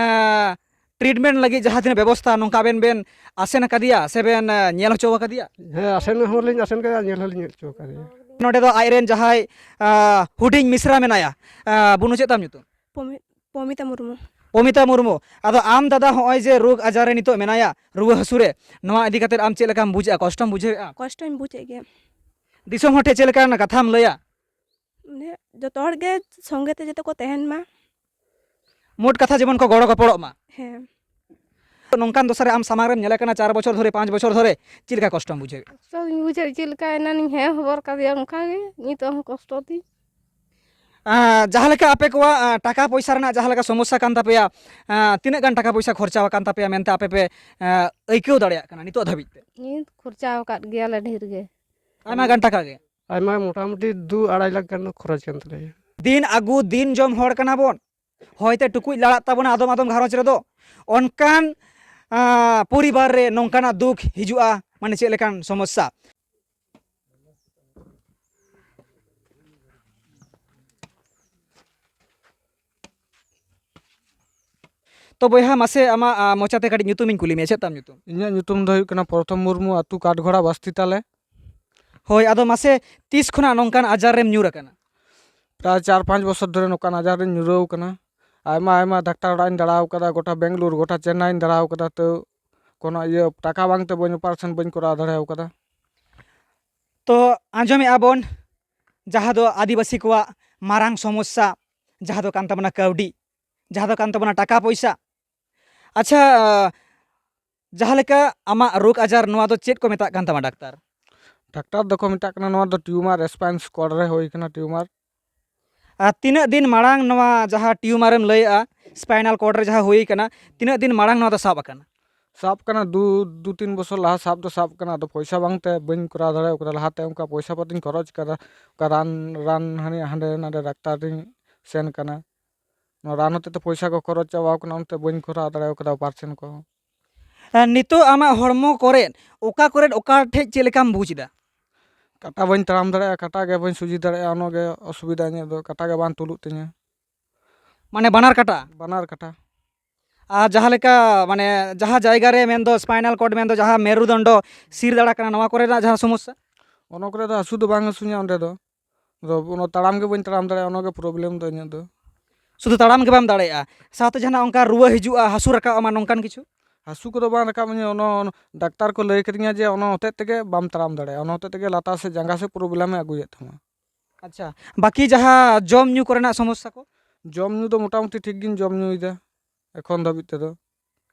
ᱴᱨᱤᱴᱢᱮᱱᱴ ᱞᱟᱹᱜᱤᱫ ᱡᱟᱦᱟᱸ ᱛᱤᱱᱟᱹᱜ ᱵᱮᱵᱚᱥᱛᱷᱟ, ᱱᱚᱝᱠᱟ ᱟᱵᱮᱱ ᱵᱮᱱ ᱟᱥᱮᱱ ᱟᱠᱟᱫᱮᱭᱟ ᱥᱮ ᱵᱮᱱ, ᱮ, ᱧᱮᱞ ᱦᱚᱪᱚ ᱟᱠᱟᱫᱮᱭᱟ? ᱦᱮᱸ, ᱟᱥᱮᱱ ᱦᱚᱸᱞᱤᱧ ᱟᱥᱮᱱ ᱠᱟᱫᱮᱭᱟ, ᱧᱮᱞ ᱦᱚᱸᱞᱤᱧ ᱧᱮᱞ ᱦᱚᱪᱚ ᱟᱠᱟᱫᱮᱭᱟ᱾ ᱱᱚᱰᱮ ᱫᱚ ᱟᱡᱨᱮᱱ ᱡᱟᱦᱟᱸᱭ, ᱟ, ᱦᱩᱰᱤᱧ ᱢᱤᱥᱨᱟ ᱢᱮᱱᱟᱭᱟ, ᱟ, ᱵᱩᱱᱩ, ᱪᱮᱫ ᱛᱟᱢ ᱧᱩᱛᱩᱢ? ᱯᱚᱢᱤ-, ᱯᱚᱢᱤᱛᱟ ᱢᱩᱨᱢᱩ᱾ ᱯᱚᱢᱤᱛᱟ ᱢᱩᱨᱢᱩ, ᱟᱫᱚ ᱟᱢ ᱫᱟᱫᱟ, ᱦᱚᱸᱜᱼᱚᱭ ᱡᱮ ᱨᱳᱜᱽ ᱟᱡᱟᱨ ᱨᱮ ᱱᱤᱛᱚᱜ ᱢᱮᱱᱟᱭᱟ, ᱨᱩᱣᱟᱹ ᱦᱟᱹᱥᱩ ᱨᱮ, ᱱᱚᱣᱟ ᱤᱫᱤ ᱠᱟᱛᱮ ᱟᱢ ᱪᱮᱫ ᱞᱮᱠᱟᱢ ᱵᱩᱡᱮᱜᱼᱟ? ᱠᱚᱥᱴᱚᱢ ᱵᱩᱡᱷᱟᱹᱣᱮᱜᱼᱟ? ᱠᱚᱥᱴᱚᱧ ᱵᱩᱡᱮᱫ ᱜᱮᱭᱟ᱾ ᱫᱤᱥᱚᱢ ᱦᱚᱲ ᱴᱷᱮᱱ ᱪᱮᱫ ᱞᱮᱠᱟᱱ ᱠᱟᱛᱷᱟᱢ ᱞᱟᱹᱭᱟ? ᱢᱟᱱᱮ, ᱡᱚᱛᱚ ᱦᱚᱲ ᱜᱮ ᱥᱚᱸᱜᱮ ᱛᱮ ᱡᱚᱛᱚ ᱠᱚ ᱛᱟᱦᱮᱱ ᱢᱟ᱾ ᱢᱳᱴ ᱠᱟᱛᱷᱟ, ᱡᱮᱢᱚᱱ ᱠᱚ ᱜᱚᱲᱚ ᱜᱚᱯᱚᱲᱚᱜ ᱢᱟ᱾ ᱦᱮᱸ᱾ ᱱᱚᱝᱠᱟᱱ ᱫᱚᱥᱟ ᱨᱮ ᱟᱢ ᱥᱟᱢᱟᱝ ᱨᱮᱢ ᱧᱮᱞᱮ ᱠᱟᱱᱟ, ᱪᱟᱨ ᱵᱚᱪᱷᱚᱨ ᱫᱷᱚᱨᱮ, ᱯᱟᱸᱪ ᱵᱚᱪᱷᱚᱨ ᱫᱷᱚᱨᱮ, ᱪᱮᱫ ᱞᱮᱠᱟ ᱠᱚᱥᱴᱚᱢ ᱵᱩᱡᱷᱟᱹᱣᱮᱫᱼᱟ? ᱠᱚᱥᱴᱚ ᱫᱩᱧ ᱵᱩᱡᱷᱟᱹᱣᱮᱫ, ᱪᱮᱫ ᱞᱮᱠᱟ ᱮᱱᱟᱱᱤᱧ ᱦᱮᱸ ᱦᱚᱵᱚᱨ ᱠᱟᱫᱮᱭᱟ, ᱚᱱᱠᱟ ᱜᱮ ᱱᱤᱛᱚᱜ ᱦᱚᱸ ᱠᱚᱥᱴᱚ ᱛᱤᱧ᱾ ᱟᱸ, ᱡᱟᱦᱟᱸ ᱞᱮᱠᱟ ᱟᱯᱮ ᱠᱚᱣᱟᱜ, ᱟᱸ, ᱴᱟᱠᱟ ᱯᱚᱭᱥᱟ ᱨᱮᱱᱟᱜ ᱡᱟᱦᱟᱸ ᱞᱮᱠᱟ ᱥᱚᱢᱚᱥᱥᱟ ᱠᱟᱱ ᱛᱟᱯᱮᱭᱟ, ᱟᱸ, ᱛᱤᱱᱟᱹᱜ ᱜᱟᱱ ᱴᱟᱠᱟ ᱯᱚᱭᱥᱟ ᱠᱷᱚᱨᱪᱟ ᱟᱠᱟᱱ ᱛᱟᱯᱮᱭᱟ ᱢᱮᱱᱛᱮ ᱟᱯᱮ ᱯᱮ, ᱟᱸ, ᱟᱹᱭᱠᱟᱹᱣ ᱫᱟᱲᱮᱭᱟᱜ ᱠᱟᱱᱟ ᱱᱤᱛᱚᱜ ᱫᱷᱟᱹᱵᱤᱡ ᱛᱮ? ᱱᱤᱛ ᱠᱷᱚᱨᱪᱟ ᱟᱠᱟᱫ ᱜᱮᱭᱟᱞᱮ ᱰᱷᱮᱨ ᱜᱮ᱾ ᱟᱭᱢᱟ ᱜᱟᱱ ᱴᱟᱠᱟ ᱜᱮ? ᱟᱭᱢᱟ, ᱢᱚᱴᱟᱢᱩᱴᱤ ᱫᱩ ᱟᱲᱟᱭ ᱞᱟᱠᱷ ᱜᱟᱱ ᱠᱷᱚᱨᱚᱪ ᱠᱟᱱ ᱛᱟᱞᱮᱭᱟ᱾ ᱫᱤᱱ ᱟᱹᱜᱩ ᱫᱤᱱ ᱡᱚᱢ ᱦᱚᱲ ᱠᱟᱱᱟ ᱵᱚᱱ, ᱦᱚᱭᱛᱮ ᱴᱩᱠᱩᱡ ᱞᱟᱲᱟᱜ ᱛᱟᱵᱚᱱᱟ ᱟᱫᱚᱢ ᱟᱫᱚᱢ ᱜᱷᱟᱨᱚᱸᱡᱽ ᱨᱮᱫᱚ᱾ ᱚᱱᱠᱟᱱ, ᱟᱸ, ᱯᱚᱨᱤᱵᱟᱨ ᱨᱮ ᱱᱚᱝᱠᱟᱱᱟᱜ ᱫᱩᱠ ᱦᱤᱡᱩᱜᱼᱟ, ᱢᱟᱱᱮ ᱪᱮᱫ ᱞᱮᱠᱟᱱ ᱥᱚᱢᱚᱥᱥᱟ? ᱛᱚ ᱵᱚᱭᱦᱟ, ᱢᱟᱥᱮ ᱟᱢᱟᱜ, ᱟ, ᱢᱚᱪᱟᱛᱮ ᱠᱟᱹᱴᱤᱡ ᱧᱩᱛᱩᱢᱤᱧ ᱠᱩᱞᱤ ᱢᱮᱭᱟ, ᱪᱮᱫ ᱛᱟᱢ ᱧᱩᱛᱩᱢ? ᱤᱧᱟᱹᱜ ᱧᱩᱛᱩᱢ ᱫᱚ ᱦᱩᱭᱩᱜ ᱠᱟᱱᱟ ᱯᱨᱚᱛᱷᱚᱢ ᱢᱩᱨᱢᱩ, ᱟᱹᱛᱩ ᱠᱟᱴᱜᱷᱚᱲᱟ ᱵᱟᱥᱛᱤ ᱛᱟᱞᱮ᱾ ᱦᱳᱭ, ᱟᱫᱚ ᱢᱟᱥᱮ, ᱛᱤᱥ ᱠᱷᱚᱱᱟᱜ ᱱᱚᱝᱠᱟᱱ ᱟᱡᱟᱨ ᱨᱮᱢ ᱧᱩᱨ ᱟᱠᱟᱱᱟ? ᱯᱨᱟᱭ ᱪᱟᱨ ᱯᱟᱸᱪ ᱵᱚᱪᱷᱚᱨ ᱫᱷᱚᱨᱮ ᱱᱚᱝᱠᱟᱱ ᱟᱡᱟᱨ ᱨᱤᱧ ᱧᱩᱨᱟᱹᱣ ᱟᱠᱟᱱᱟ᱾ ᱟᱭᱢᱟ ᱟᱭᱢᱟ ᱰᱟᱠᱛᱟᱨ ᱚᱲᱟᱜ ᱤᱧ ᱫᱟᱬᱟ ᱟᱠᱟᱫᱟ, ᱜᱚᱴᱟ ᱵᱮᱝᱜᱟᱞᱩᱨᱩ, ᱜᱚᱴᱟ ᱪᱮᱱᱱᱟᱭ ᱤᱧ ᱫᱟᱬᱟ ᱟᱠᱟᱫᱟ, ᱛᱟᱹᱣ ᱠᱳᱱᱳ ᱤᱭᱟᱹ ᱴᱟᱠᱟ ᱵᱟᱝᱛᱮ ᱵᱟᱹᱧ, ᱚᱯᱟᱨᱮᱥᱚᱱ ᱵᱟᱹᱧ ᱠᱚᱨᱟᱣ ᱫᱟᱲᱮ ᱟᱠᱟᱫᱟ᱾ ᱛᱚ ᱟᱸᱡᱚᱢᱮᱜᱼᱟ ᱵᱚᱱ, ᱡᱟᱦᱟᱸ ᱫᱚ ᱟᱹᱫᱤᱵᱟᱹᱥᱤ ᱠᱚᱣᱟᱜ ᱢᱟᱨᱟᱝ ᱥᱚᱢᱚᱥᱥᱟ, ᱡᱟᱦᱟᱸ ᱫᱚ ᱠᱟᱱ ᱛᱟᱵᱚᱱᱟ ᱠᱟᱹᱣᱰᱤ, ᱡᱟᱦᱟᱸ ᱫᱚ ᱠᱟᱱ ᱛᱟᱵᱚᱱᱟ ᱴᱟᱠᱟ ᱯᱚᱭᱥᱟ᱾ ᱟᱪᱪᱷᱟ, ᱡᱟᱦᱟᱸ ᱞᱮᱠᱟ ᱟᱢᱟᱜ ᱨᱳᱜᱽ ᱟᱡᱟᱨ, ᱱᱚᱣᱟ ᱫᱚ ᱪᱮᱫ ᱠᱚ ᱢᱮᱛᱟᱜ ᱠᱟᱱ ᱛᱟᱢᱟ ᱰᱟᱠᱛᱟᱨ? ᱰᱟᱠᱛᱟᱨ ᱫᱚᱠᱚ ᱢᱮᱛᱟᱜ ᱠᱟᱱᱟ ᱱᱚᱣᱟ ᱫᱚ ᱴᱤᱭᱩᱢᱟᱨ, spine cord ᱨᱮ ᱦᱩᱭ ᱠᱟᱱᱟ ᱴᱤᱭᱩᱢᱟᱨ᱾ ᱟᱨ ᱛᱤᱱᱟᱹᱜ ᱫᱤᱱ ᱢᱟᱲᱟᱝ ᱱᱚᱣᱟ ᱡᱟᱦᱟᱸ ᱴᱤᱭᱩᱢᱟᱨᱮᱢ ᱞᱟᱹᱭᱮᱜᱼᱟ, spinal cord ᱨᱮ ᱡᱟᱦᱟᱸ ᱦᱩᱭ ᱠᱟᱱᱟ, ᱛᱤᱱᱟᱹᱜ ᱫᱤᱱ ᱢᱟᱲᱟᱝ ᱱᱚᱣᱟ ᱫᱚ ᱥᱟᱵ ᱟᱠᱟᱱᱟ? ᱥᱟᱵ ᱠᱟᱱᱟ ᱫᱩ, ᱫᱩ ᱛᱤᱱ ᱵᱚᱪᱷᱚᱨ ᱞᱟᱦᱟ ᱥᱟᱵ ᱫᱚ ᱥᱟᱵ ᱠᱟᱱᱟ, ᱟᱫᱚ ᱯᱚᱭᱥᱟ ᱵᱟᱝᱛᱮ ᱵᱟᱹᱧ ᱠᱚᱨᱟᱣ ᱫᱟᱲᱮ ᱠᱟᱫᱟ᱾ ᱞᱟᱦᱟᱛᱮ ᱚᱱᱠᱟ ᱯᱚᱭᱥᱟ ᱯᱟᱹᱛᱤᱧ ᱠᱷᱚᱨᱚᱪ ᱠᱟᱫᱟ, ᱚᱱᱠᱟ ᱨᱟᱱ, ᱨᱟᱱ ᱦᱟᱱᱮ ᱦᱟᱸᱰᱮ ᱱᱟᱰᱮ ᱰᱟᱠᱛᱟᱨ ᱨᱤᱧ ᱥᱮᱱ ᱠᱟᱱᱟ, ᱱᱚᱣᱟ ᱨᱟᱱ ᱦᱚᱛᱮᱡ ᱛᱮ ᱯᱚᱭᱥᱟ ᱠᱚ ᱠᱷᱚᱨᱚᱪ ᱪᱟᱵᱟᱣ ᱠᱟᱱᱟ, ᱚᱱᱛᱮ ᱵᱟᱹᱧ ᱠᱚᱨᱟᱣ ᱫᱟᱲᱮ ᱠᱟᱫᱟ ᱚᱯᱟᱨᱮᱥᱚᱱ ᱠᱚ᱾ ᱟᱨ ᱱᱤᱛᱚᱜ ᱟᱢᱟᱜ ᱦᱚᱲᱢᱚ ᱠᱚᱨᱮ ᱚᱠᱟ ᱠᱚᱨᱮ ᱚᱠᱟ ᱴᱷᱮᱡ ᱪᱮᱫ ᱞᱮᱠᱟᱢ ᱵᱩᱡᱽ ᱮᱫᱟ? ᱠᱟᱴᱟ ᱵᱟᱹᱧ ᱛᱟᱲᱟᱢ ᱫᱟᱲᱮᱭᱟᱜᱼᱟ, ᱠᱟᱴᱟ ᱜᱮ ᱵᱟᱹᱧ ᱥᱚᱡᱷᱮ ᱫᱟᱲᱮᱭᱟᱜᱼᱟ, ᱚᱱᱟ ᱜᱮ ᱚᱥᱩᱵᱤᱫᱷᱟ ᱤᱧᱟᱹᱜ ᱫᱚ, ᱠᱟᱴᱟ ᱜᱮ ᱵᱟᱝ ᱛᱩᱞᱩᱜ ᱛᱤᱧᱟᱹ᱾ ᱢᱟᱱᱮ ᱵᱟᱱᱟᱨ ᱠᱟᱴᱟ? ᱵᱟᱱᱟᱨ ᱠᱟᱴᱟ᱾ ᱟᱨ ᱡᱟᱦᱟᱸ ᱞᱮᱠᱟ, ᱢᱟᱱᱮ, ᱡᱟᱦᱟᱸ ᱡᱟᱭᱜᱟ ᱨᱮ ᱢᱮᱱᱫᱚ spinal cord, ᱢᱮᱱᱫᱚ ᱡᱟᱦᱟᱸ ᱢᱮᱨᱩᱫᱚᱱᱰᱚ ᱥᱤᱨ ᱫᱟᱲᱟ ᱠᱟᱱᱟ, ᱱᱚᱣᱟ ᱠᱚᱨᱮᱱᱟᱜ ᱡᱟᱦᱟᱸ ᱥᱚᱢᱚᱥᱥᱟ? ᱚᱱᱟ ᱠᱚᱨᱮ ᱫᱚ ᱦᱟᱹᱥᱩ ᱫᱚ ᱵᱟᱝ ᱦᱟᱹᱥᱩᱧᱟ ᱚᱸᱰᱮ ᱫᱚ᱾ ᱟᱫᱚ ᱚᱱᱟ ᱛᱟᱲᱟᱢ ᱜᱮ ᱵᱟᱹᱧ ᱛᱟᱲᱟᱢ ᱫᱟᱲᱮᱭᱟᱜᱼᱟ, ᱚᱱᱟ ᱜᱮ problem ᱫᱚ ᱤᱧᱟᱹᱜ ᱫᱚ᱾ ᱥᱩᱫᱷᱩ ᱛᱟᱲᱟᱢ ᱜᱮ ᱵᱟᱢ ᱫᱟᱲᱮᱭᱟᱜᱼᱟ, ᱥᱟᱶᱛᱮ ᱡᱟᱦᱟᱱᱟᱜ ᱚᱱᱠᱟ ᱨᱩᱣᱟᱹ ᱦᱤᱡᱩᱜᱼᱟ, ᱦᱟᱹᱥᱩ ᱨᱟᱠᱟᱵ ᱟᱢᱟ, ᱱᱚᱝᱠᱟᱱ ᱠᱤᱪᱷᱩ? ᱦᱟᱹᱥᱩ ᱠᱚᱫᱚ ᱵᱟᱝ ᱨᱟᱠᱟᱵ ᱟᱹᱧᱟᱹ, ᱚᱱᱟ, ᱚᱱᱟ ᱰᱟᱠᱛᱟᱨ ᱠᱚ ᱞᱟᱹᱭ ᱠᱟᱫᱤᱧᱟ ᱡᱮ ᱚᱱᱟ ᱦᱚᱛᱮᱡ ᱛᱮᱜᱮ ᱵᱟᱢ ᱛᱟᱲᱟᱢ ᱫᱟᱲᱮᱭᱟᱜᱼᱟ, ᱚᱱᱟ ᱦᱚᱛᱮᱡ ᱛᱮᱜᱮ ᱞᱟᱛᱟᱨ ᱥᱮᱫ ᱡᱟᱸᱜᱟ ᱥᱮᱫ problem ᱮ ᱟᱹᱜᱩᱭᱮᱫ ᱛᱟᱢᱟ᱾ ᱟᱪᱪᱷᱟ, ᱵᱟᱹᱠᱤ ᱡᱟᱦᱟᱸ ᱡᱚᱢ ᱧᱩ ᱠᱚᱨᱮᱱᱟᱜ ᱥᱚᱢᱚᱥᱥᱟ ᱠᱚ? ᱡᱚᱢ ᱧᱩ ᱫᱚ ᱢᱚᱴᱟᱢᱩᱴᱤ ᱴᱷᱤᱠ ᱜᱤᱧ ᱡᱚᱢ ᱧᱩᱭᱮᱫᱟ ᱮᱠᱷᱚᱱ ᱫᱷᱟᱹᱵᱤᱡ ᱛᱮᱫᱚ᱾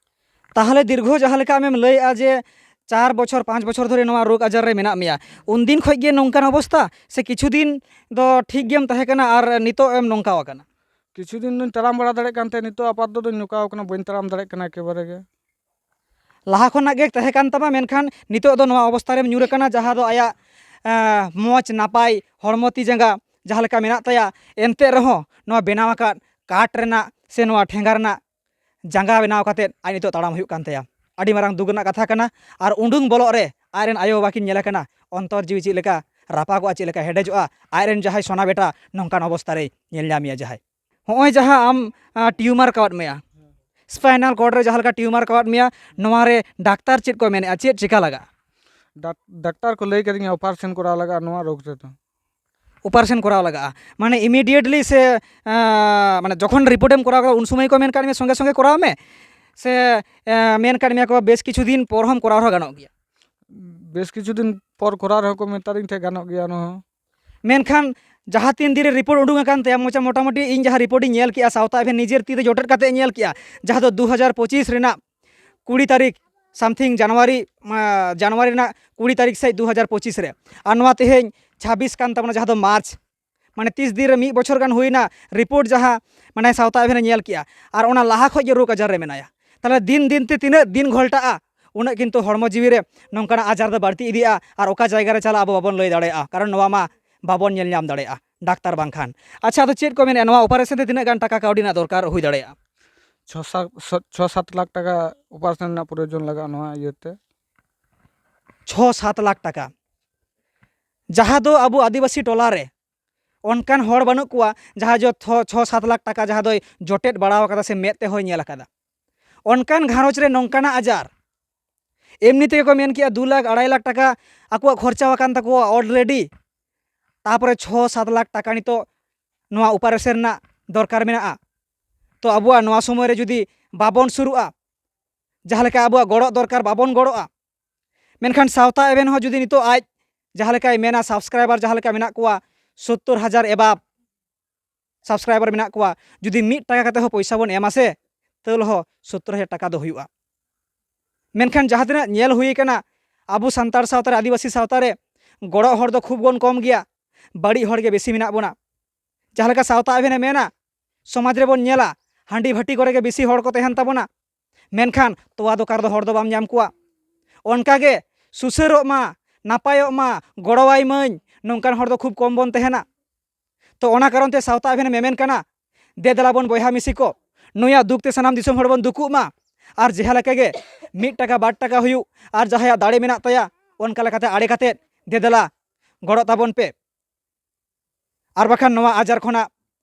ᱛᱟᱦᱚᱞᱮ ᱫᱤᱨᱜᱷᱚ ᱡᱟᱦᱟᱸ ᱞᱮᱠᱟ ᱟᱢᱮᱢ ᱞᱟᱹᱭᱮᱫᱼᱟ ᱡᱮ ᱪᱟᱨ ᱵᱚᱪᱷᱚᱨ, ᱯᱟᱸᱪ ᱵᱚᱪᱷᱚᱨ ᱫᱷᱚᱨᱮ ᱱᱚᱣᱟ ᱨᱳᱜᱽ ᱟᱡᱟᱨ ᱨᱮ ᱢᱮᱱᱟᱜ ᱢᱮᱭᱟ, ᱩᱱᱫᱤᱱ ᱠᱷᱚᱡ ᱜᱮ ᱱᱚᱝᱠᱟᱱ ᱚᱵᱚᱥᱛᱟ, ᱥᱮ ᱠᱤᱪᱷᱩ ᱫᱤᱱ ᱫᱚ ᱴᱷᱤᱠ ᱜᱮᱢ ᱛᱟᱦᱮᱸ ᱠᱟᱱᱟ ᱟᱨ ᱱᱤᱛᱚᱜ ᱮᱢ ᱱᱚᱝᱠᱟᱣ ᱟᱠᱟᱱᱟ? ᱠᱤᱪᱷᱩ ᱫᱤᱱ ᱫᱚᱧ ᱛᱟᱲᱟᱢ ᱵᱟᱲᱟ ᱫᱟᱲᱮᱭᱟᱜ ᱠᱟᱱ ᱛᱟᱦᱮᱸᱫ, ᱱᱤᱛᱚᱜ ᱟᱯᱟᱛᱚᱛᱚ ᱫᱚᱧ ᱱᱚᱝᱠᱟᱣ ᱠᱟᱱᱟ, ᱵᱟᱹᱧ ᱛᱟᱲᱟᱢ ᱫᱟᱲᱮᱭᱟᱜ ᱠᱟᱱᱟ ᱮᱠᱮᱵᱟᱨᱮ ᱜᱮ᱾ ᱞᱟᱦᱟ ᱠᱷᱚᱱᱟᱜ ᱜᱮ ᱛᱟᱦᱮᱸ ᱠᱟᱱ ᱛᱟᱢᱟ, ᱢᱮᱱᱠᱷᱟᱱ ᱱᱤᱛᱚᱜ ᱫᱚ ᱱᱚᱣᱟ ᱚᱵᱚᱥᱛᱟ ᱨᱮᱢ ᱧᱩᱨ ᱟᱠᱟᱱᱟ, ᱡᱟᱦᱟᱸ ᱫᱚ ᱟᱭᱟᱜ, ᱮᱸ, ᱢᱚᱡᱽ ᱱᱟᱯᱟᱭ ᱦᱚᱲᱢᱚ ᱛᱤ ᱡᱟᱸᱜᱟ ᱡᱟᱦᱟᱸ ᱞᱮᱠᱟ ᱢᱮᱱᱟᱜ ᱛᱟᱭᱟ, ᱮᱱᱛᱮ ᱨᱮᱦᱚᱸ ᱱᱚᱣᱟ ᱵᱮᱱᱟᱣ ᱟᱠᱟᱫ ᱠᱟᱴ ᱨᱮᱱᱟᱜ ᱥᱮ ᱱᱚᱣᱟ ᱴᱷᱮᱸᱜᱟ ᱨᱮᱱᱟᱜ ᱡᱟᱸᱜᱟ ᱵᱮᱱᱟᱣ ᱠᱟᱛᱮᱫ ᱟᱡ ᱱᱤᱛᱚᱜ ᱛᱟᱲᱟᱢ ᱦᱩᱭᱩᱜ ᱠᱟᱱ ᱛᱟᱭᱟ᱾ ᱟᱹᱰᱤ ᱢᱟᱨᱟᱝ ᱫᱩᱠ ᱨᱮᱱᱟᱜ ᱠᱟᱛᱷᱟ ᱠᱟᱱᱟ᱾ ᱟᱨ ᱩᱰᱩᱝ ᱵᱚᱞᱚᱜ ᱨᱮ ᱟᱡᱨᱮᱱ ᱟᱭᱳ ᱵᱟᱵᱟ ᱠᱤᱱ ᱧᱮᱞᱮ ᱠᱟᱱᱟ, ᱚᱱᱛᱚᱨ ᱡᱤᱣᱤ ᱪᱮᱫ ᱞᱮᱠᱟ ᱨᱟᱯᱟᱜᱚᱜᱼᱟ, ᱪᱮᱫ ᱞᱮᱠᱟ ᱦᱮᱰᱮᱡᱚᱜᱼᱟ, ᱟᱡᱨᱮᱱ ᱡᱟᱦᱟᱸᱭ ᱥᱚᱱᱟ ᱵᱮᱴᱟ ᱱᱚᱝᱠᱟᱱ ᱚᱵᱚᱥᱛᱟ ᱨᱮᱭ ᱧᱮᱞ ᱧᱟᱢᱮᱭᱟ ᱡᱟᱦᱟᱸᱭ᱾ ᱦᱚᱸᱜᱼᱚᱭ ᱡᱟᱦᱟᱸ ᱟᱢ, ᱟ, tumor ᱠᱟᱣᱟᱫ ᱢᱮᱭᱟ, spinal cord ᱨᱮ ᱡᱟᱦᱟᱸ ᱞᱮᱠᱟ tumor ᱠᱟᱣᱟᱫ ᱢᱮᱭᱟ, ᱱᱚᱣᱟ ᱨᱮ ᱰᱟᱠᱛᱟᱨ ᱪᱮᱫ ᱠᱚ ᱢᱮᱱᱮᱫᱼᱟ, ᱪᱮᱫ ᱪᱮᱠᱟ ᱞᱟᱜᱟᱜᱼᱟ? ᱰᱟᱠ-, ᱰᱟᱠᱛᱟᱨ ᱠᱚ ᱞᱟᱹᱭ ᱠᱟᱫᱤᱧᱟ operation ᱠᱚᱨᱟᱣ ᱞᱟᱜᱟᱜᱼᱟ ᱱᱚᱣᱟ ᱨᱳᱜᱽ ᱨᱮᱫᱚ᱾ Operation ᱠᱚᱨᱟᱣ ᱞᱟᱜᱟᱜᱼᱟ, ᱢᱟᱱᱮ immediately ᱥᱮ, ᱟ, ᱢᱟᱱᱮ ᱡᱚᱠᱷᱚᱱ report ᱮᱢ ᱠᱚᱨᱟᱣ ᱠᱮᱫᱟ ᱩᱱ ᱥᱚᱢᱚᱭ ᱠᱚ ᱢᱮᱱ ᱠᱟᱫ ᱢᱮᱭᱟ ᱥᱚᱸᱜᱮ ᱥᱚᱸᱜᱮ ᱠᱚᱨᱟᱣ ᱢᱮ, ᱥᱮ, ᱟ, ᱢᱮᱱ ᱠᱟᱫ ᱢᱮᱭᱟ ᱠᱚ ᱵᱮᱥ ᱠᱤᱪᱷᱩ ᱫᱤᱱ ᱯᱚᱨ ᱦᱚᱸᱢ ᱠᱚᱨᱟᱣ ᱨᱮᱦᱚᱸ ᱜᱟᱱᱚᱜ ᱜᱮᱭᱟ? ᱵᱮᱥ ᱠᱤᱪᱷᱩ ᱫᱤᱱ ᱯᱚᱨ ᱠᱚᱨᱟᱣ ᱨᱮᱦᱚᱸ ᱠᱚ ᱢᱮᱛᱟᱫᱤᱧ ᱛᱟᱦᱮᱸᱫ ᱜᱟᱱᱚᱜ ᱜᱮᱭᱟ ᱚᱱᱟ ᱦᱚᱸ᱾ ᱢᱮᱱᱠᱷᱟᱱ ᱡᱟᱦᱟᱸ ᱛᱤᱱ ᱫᱤᱱ ᱨᱮ report ᱩᱰᱩᱝ ᱟᱠᱟᱱ ᱛᱟᱭᱟ, ᱢᱚᱪᱟ ᱢᱚᱴᱟᱢᱩᱴᱤ ᱤᱧ ᱡᱟᱦᱟᱸ report ᱤᱧ ᱧᱮᱞ ᱠᱮᱜᱼᱟ, ᱥᱟᱶᱛᱟ ᱮᱵᱷᱮᱱ ᱱᱤᱡᱮᱨ ᱛᱤ ᱛᱮ ᱡᱚᱴᱮᱫ ᱠᱟᱛᱮ ᱧᱮᱞ ᱠᱮᱜᱼᱟ, ᱡᱟᱦᱟᱸ ᱫᱚ ᱫᱩ ᱦᱟᱡᱟᱨ ᱯᱚᱸᱪᱤᱥ ᱨᱮᱱᱟᱜ ᱠᱩᱲᱤ ᱛᱟᱹᱨᱤᱠᱷ something, ᱡᱟᱱᱩᱣᱟᱨᱤ, ᱢᱟ, ᱡᱟᱱᱩᱣᱟᱨᱤ ᱨᱮᱱᱟᱜ ᱠᱩᱲᱤ ᱛᱟᱹᱨᱤᱠᱷ ᱥᱮᱫ ᱫᱩ ᱦᱟᱡᱟᱨ ᱯᱚᱸᱪᱤᱥ ᱨᱮ᱾ ᱟᱨ ᱱᱚᱣᱟ ᱛᱮᱦᱮᱧ ᱪᱷᱟᱵᱵᱤᱥ ᱠᱟᱱ ᱛᱟᱵᱚᱱᱟ, ᱡᱟᱦᱟᱸ ᱫᱚ ᱢᱟᱨᱪ, ᱢᱟᱱᱮ ᱛᱤᱥ ᱫᱤᱱ ᱨᱮ ᱢᱤᱫ ᱵᱚᱪᱷᱚᱨ ᱜᱟᱱ ᱦᱩᱭᱱᱟ report ᱡᱟᱦᱟᱸ, ᱢᱟᱱᱮ ᱥᱟᱶᱛᱟ ᱮᱵᱷᱮᱱ ᱮ ᱧᱮᱞ ᱠᱮᱜᱼᱟ, ᱟᱨ ᱚᱱᱟ ᱞᱟᱦᱟ ᱠᱷᱚᱡ ᱜᱮ ᱨᱳᱜᱽ ᱟᱡᱟᱨ ᱨᱮ ᱢᱮᱱᱟᱭᱟ᱾ ᱛᱟᱦᱚᱞᱮ ᱫᱤᱱ ᱫᱤᱱ ᱛᱮ ᱛᱤᱱᱟᱹᱜ ᱫᱤᱱ ᱜᱷᱚᱞᱴᱟᱜᱼᱟ, ᱩᱱᱟᱹᱜ ᱠᱤᱱᱛᱩ ᱦᱚᱲᱢᱚ ᱡᱤᱣᱤ ᱨᱮ ᱱᱚᱝᱠᱟᱱᱟᱜ ᱟᱡᱟᱨ ᱫᱚ ᱵᱟᱹᱲᱛᱤ ᱤᱫᱤᱜᱼᱟ, ᱟᱨ ᱚᱠᱟ ᱡᱟᱭᱜᱟ ᱨᱮ ᱪᱟᱞᱟᱜ ᱟᱵᱚ ᱵᱟᱵᱚᱱ ᱞᱟᱹᱭ ᱫᱟᱲᱮᱭᱟᱜᱼᱟ, ᱠᱟᱨᱚᱱ ᱱᱚᱣᱟ ᱢᱟ ᱵᱟᱵᱚᱱ ᱧᱮᱞ ᱧᱟᱢ ᱫᱟᱲᱮᱭᱟᱜᱼᱟ ᱰᱟᱠᱛᱟᱨ ᱵᱟᱝᱠᱷᱟᱱ᱾ ᱟᱪᱪᱷᱟ, ᱟᱫᱚ ᱪᱮᱫ ᱠᱚ ᱢᱮᱱᱮᱫᱼᱟ, ᱱᱚᱣᱟ operation ᱛᱮ ᱛᱤᱱᱟᱹᱜ ᱜᱟᱱ ᱴᱟᱠᱟ ᱠᱟᱹᱣᱰᱤ ᱨᱮᱱᱟᱜ ᱫᱚᱨᱠᱟᱨ ᱦᱩᱭ ᱫᱟᱲᱮᱭᱟᱜᱼᱟ? ᱪᱷᱚ ᱥᱟᱛ, ᱪᱷᱚ ᱥᱟᱛ ᱞᱟᱠᱷ ᱴᱟᱠᱟ operation ᱨᱮᱱᱟᱜ ᱯᱨᱚᱭᱳᱡᱚᱱ ᱞᱟᱜᱟᱜᱼᱟ ᱱᱚᱣᱟ ᱤᱭᱟᱹᱛᱮ᱾ ᱪᱷᱚ ᱥᱟᱛ ᱞᱟᱠᱷ ᱴᱟᱠᱟ, ᱡᱟᱦᱟᱸ ᱫᱚ ᱟᱵᱚ ᱟᱹᱫᱤᱵᱟᱹᱥᱤ ᱴᱚᱞᱟ ᱨᱮ ᱚᱱᱠᱟᱱ ᱦᱚᱲ ᱵᱟᱹᱱᱩᱜ ᱠᱚᱣᱟ ᱡᱟᱦᱟᱸ ᱡᱚ ᱛᱷᱚ-, ᱪᱷᱚ ᱥᱟᱛ ᱞᱟᱠᱷ ᱴᱟᱠᱟ ᱡᱟᱦᱟᱸ ᱫᱚᱭ ᱡᱚᱴᱮᱫ ᱵᱟᱲᱟ ᱟᱠᱟᱫᱟ ᱥᱮ ᱢᱮᱫ ᱛᱮᱦᱚᱸᱭ ᱧᱮᱞ ᱟᱠᱟᱫᱟ᱾ ᱚᱱᱠᱟᱱ ᱜᱷᱟᱨᱚᱸᱡᱽ ᱨᱮ ᱱᱚᱝᱠᱟᱱᱟᱜ ᱟᱡᱟᱨ, ᱮᱢᱱᱤ ᱛᱮᱜᱮ ᱠᱚ ᱢᱮᱱ ᱠᱮᱜᱼᱟ ᱫᱩ ᱞᱟᱠᱷ ᱟᱲᱟᱭ ᱞᱟᱠᱷ ᱴᱟᱠᱟ ᱟᱠᱚᱣᱟᱜ ᱠᱷᱚᱨᱪᱟ ᱟᱠᱟᱱ ᱛᱟᱠᱚᱣᱟ ᱚᱞᱨᱮᱰᱤ, ᱛᱟᱨᱯᱚᱨᱮ ᱪᱷᱚ ᱥᱟᱛ ᱞᱟᱠᱷ ᱴᱟᱠᱟ ᱱᱤᱛᱚᱜ ᱱᱚᱣᱟ ᱚᱯᱟᱨᱮᱥᱚᱱ ᱨᱮᱱᱟᱜ ᱫᱚᱨᱠᱟᱨ ᱢᱮᱱᱟᱜᱼᱟ᱾ ᱛᱚ ᱟᱵᱚᱣᱟᱜ ᱱᱚᱣᱟ ᱥᱚᱢᱚᱭ ᱨᱮ ᱡᱩᱫᱤ ᱵᱟᱵᱚᱱ ᱥᱩᱨᱩᱜᱼᱟ, ᱡᱟᱦᱟᱸ ᱞᱮᱠᱟ ᱟᱵᱚᱣᱟᱜ ᱜᱚᱲᱚ ᱫᱚᱨᱠᱟᱨ ᱵᱟᱵᱚᱱ ᱜᱚᱲᱚᱜᱼᱟ, ᱢᱮᱱᱠᱷᱟᱱ ᱥᱟᱶᱛᱟ ᱮᱵᱷᱮᱱ ᱦᱚᱸ ᱡᱩᱫᱤ ᱱᱤᱛᱚᱜ ᱟᱡ ᱡᱟᱦᱟᱸ ᱞᱮᱠᱟᱭ ᱢᱮᱱᱟ, ᱥᱟᱵᱥᱠᱨᱟᱭᱵᱟᱨ ᱡᱟᱦᱟᱸ ᱞᱮᱠᱟ ᱢᱮᱱᱟᱜ ᱠᱚᱣᱟ, ᱥᱳᱛᱛᱳᱨ ᱦᱟᱡᱟᱨ ᱮᱵᱟᱵ ᱥᱟᱵᱥᱠᱨᱟᱭᱵᱟᱨ ᱢᱮᱱᱟᱜ ᱠᱚᱣᱟ, ᱡᱩᱫᱤ ᱢᱤᱫ ᱴᱟᱠᱟ ᱠᱟᱛᱮ ᱦᱚᱸ ᱯᱚᱭᱥᱟ ᱵᱚᱱ ᱮᱢᱟ ᱥᱮ, ᱛᱟᱹᱣ ᱨᱮᱦᱚᱸ ᱥᱳᱛᱛᱳᱨ ᱦᱟᱡᱟᱨ ᱴᱟᱠᱟ ᱫᱚ ᱦᱩᱭᱩᱜᱼᱟ᱾ ᱢᱮᱱᱠᱷᱟᱱ ᱡᱟᱦᱟᱸ ᱛᱤᱱᱟᱹᱜ ᱧᱮᱞ ᱦᱩᱭ ᱠᱟᱱᱟ, ᱟᱵᱚ ᱥᱟᱱᱛᱟᱲ ᱥᱟᱶᱛᱟ ᱨᱮ, ᱟᱹᱫᱤᱵᱟᱹᱥᱤ ᱥᱟᱶᱛᱟ ᱨᱮ ᱜᱚᱲᱚᱜ ᱦᱚᱲ ᱫᱚ ᱠᱷᱩᱵ ᱵᱚᱱ ᱠᱚᱢ ᱜᱮᱭᱟ, ᱵᱟᱹᱲᱤᱡ ᱦᱚᱲ ᱜᱮ ᱵᱮᱥᱤ ᱢᱮᱱᱟᱜ ᱵᱚᱱᱟ᱾ ᱡᱟᱦᱟᱸ ᱞᱮᱠᱟ ᱥᱟᱶᱛᱟ ᱮᱵᱷᱮᱱᱮ ᱢᱮᱱᱟ, ᱥᱚᱢᱟᱡᱽ ᱨᱮᱵᱚᱱ ᱧᱮᱞᱟ, ᱦᱟᱺᱰᱤ ᱵᱷᱟᱹᱴᱤ ᱠᱚᱨᱮ ᱜᱮ ᱵᱮᱥᱤ ᱦᱚᱲ ᱠᱚ ᱛᱟᱦᱮᱱ ᱛᱟᱵᱚᱱᱟ, ᱢᱮᱱᱠᱷᱟᱱ ᱛᱚᱣᱟ ᱫᱚᱠᱟᱱ ᱨᱮᱫᱚ ᱦᱚᱲ ᱫᱚ ᱵᱟᱢ ᱧᱟᱢ ᱠᱚᱣᱟ᱾ ᱚᱱᱠᱟ ᱜᱮ ᱥᱩᱥᱟᱹᱨᱚᱜ ᱢᱟ, ᱱᱟᱯᱟᱭᱚᱜ ᱢᱟ, ᱜᱚᱲᱚᱣᱟᱭ ᱢᱟᱹᱧ, ᱱᱚᱝᱠᱟᱱ ᱦᱚᱲ ᱫᱚ ᱠᱷᱩᱵ ᱠᱚᱢ ᱵᱚᱱ ᱛᱟᱦᱮᱱᱟ᱾ ᱛᱚ ᱚᱱᱟ ᱠᱟᱨᱚᱱ ᱛᱮ ᱥᱟᱶᱛᱟ ᱮᱵᱷᱮᱱᱮ ᱢᱮᱢᱮᱱ ᱠᱟᱱᱟ, ᱫᱮ ᱫᱮᱞᱟ ᱵᱚᱱ ᱵᱚᱭᱦᱟ ᱢᱤᱥᱤ ᱠᱚ, ᱱᱩᱭᱟᱜ ᱫᱩᱠ ᱛᱮ ᱥᱟᱱᱟᱢ ᱫᱤᱥᱚᱢ ᱦᱚᱲ ᱵᱚᱱ ᱫᱩᱠᱩᱜ ᱢᱟ᱾ ᱟᱨ ᱡᱟᱦᱟᱸ ᱞᱮᱠᱟ ᱜᱮ ᱢᱤᱫ ᱴᱟᱠᱟ ᱵᱟᱨ ᱴᱟᱠᱟ ᱦᱩᱭᱩᱜ, ᱟᱨ ᱡᱟᱦᱟᱸᱭᱟᱜ ᱫᱟᱲᱮ ᱢᱮᱱᱟᱜ ᱛᱟᱭᱟ, ᱚᱱᱠᱟ ᱞᱮᱠᱟᱛᱮ ᱟᱲᱮ ᱠᱟᱛᱮᱫ ᱫᱮ ᱫᱮᱞᱟ ᱜᱚᱲᱚᱜ ᱛᱟᱵᱚᱱ ᱯᱮ᱾ ᱟᱨ ᱵᱟᱠᱷᱟᱱ ᱱᱚᱣᱟ ᱟᱡᱟᱨ ᱠᱷᱚᱱᱟᱜ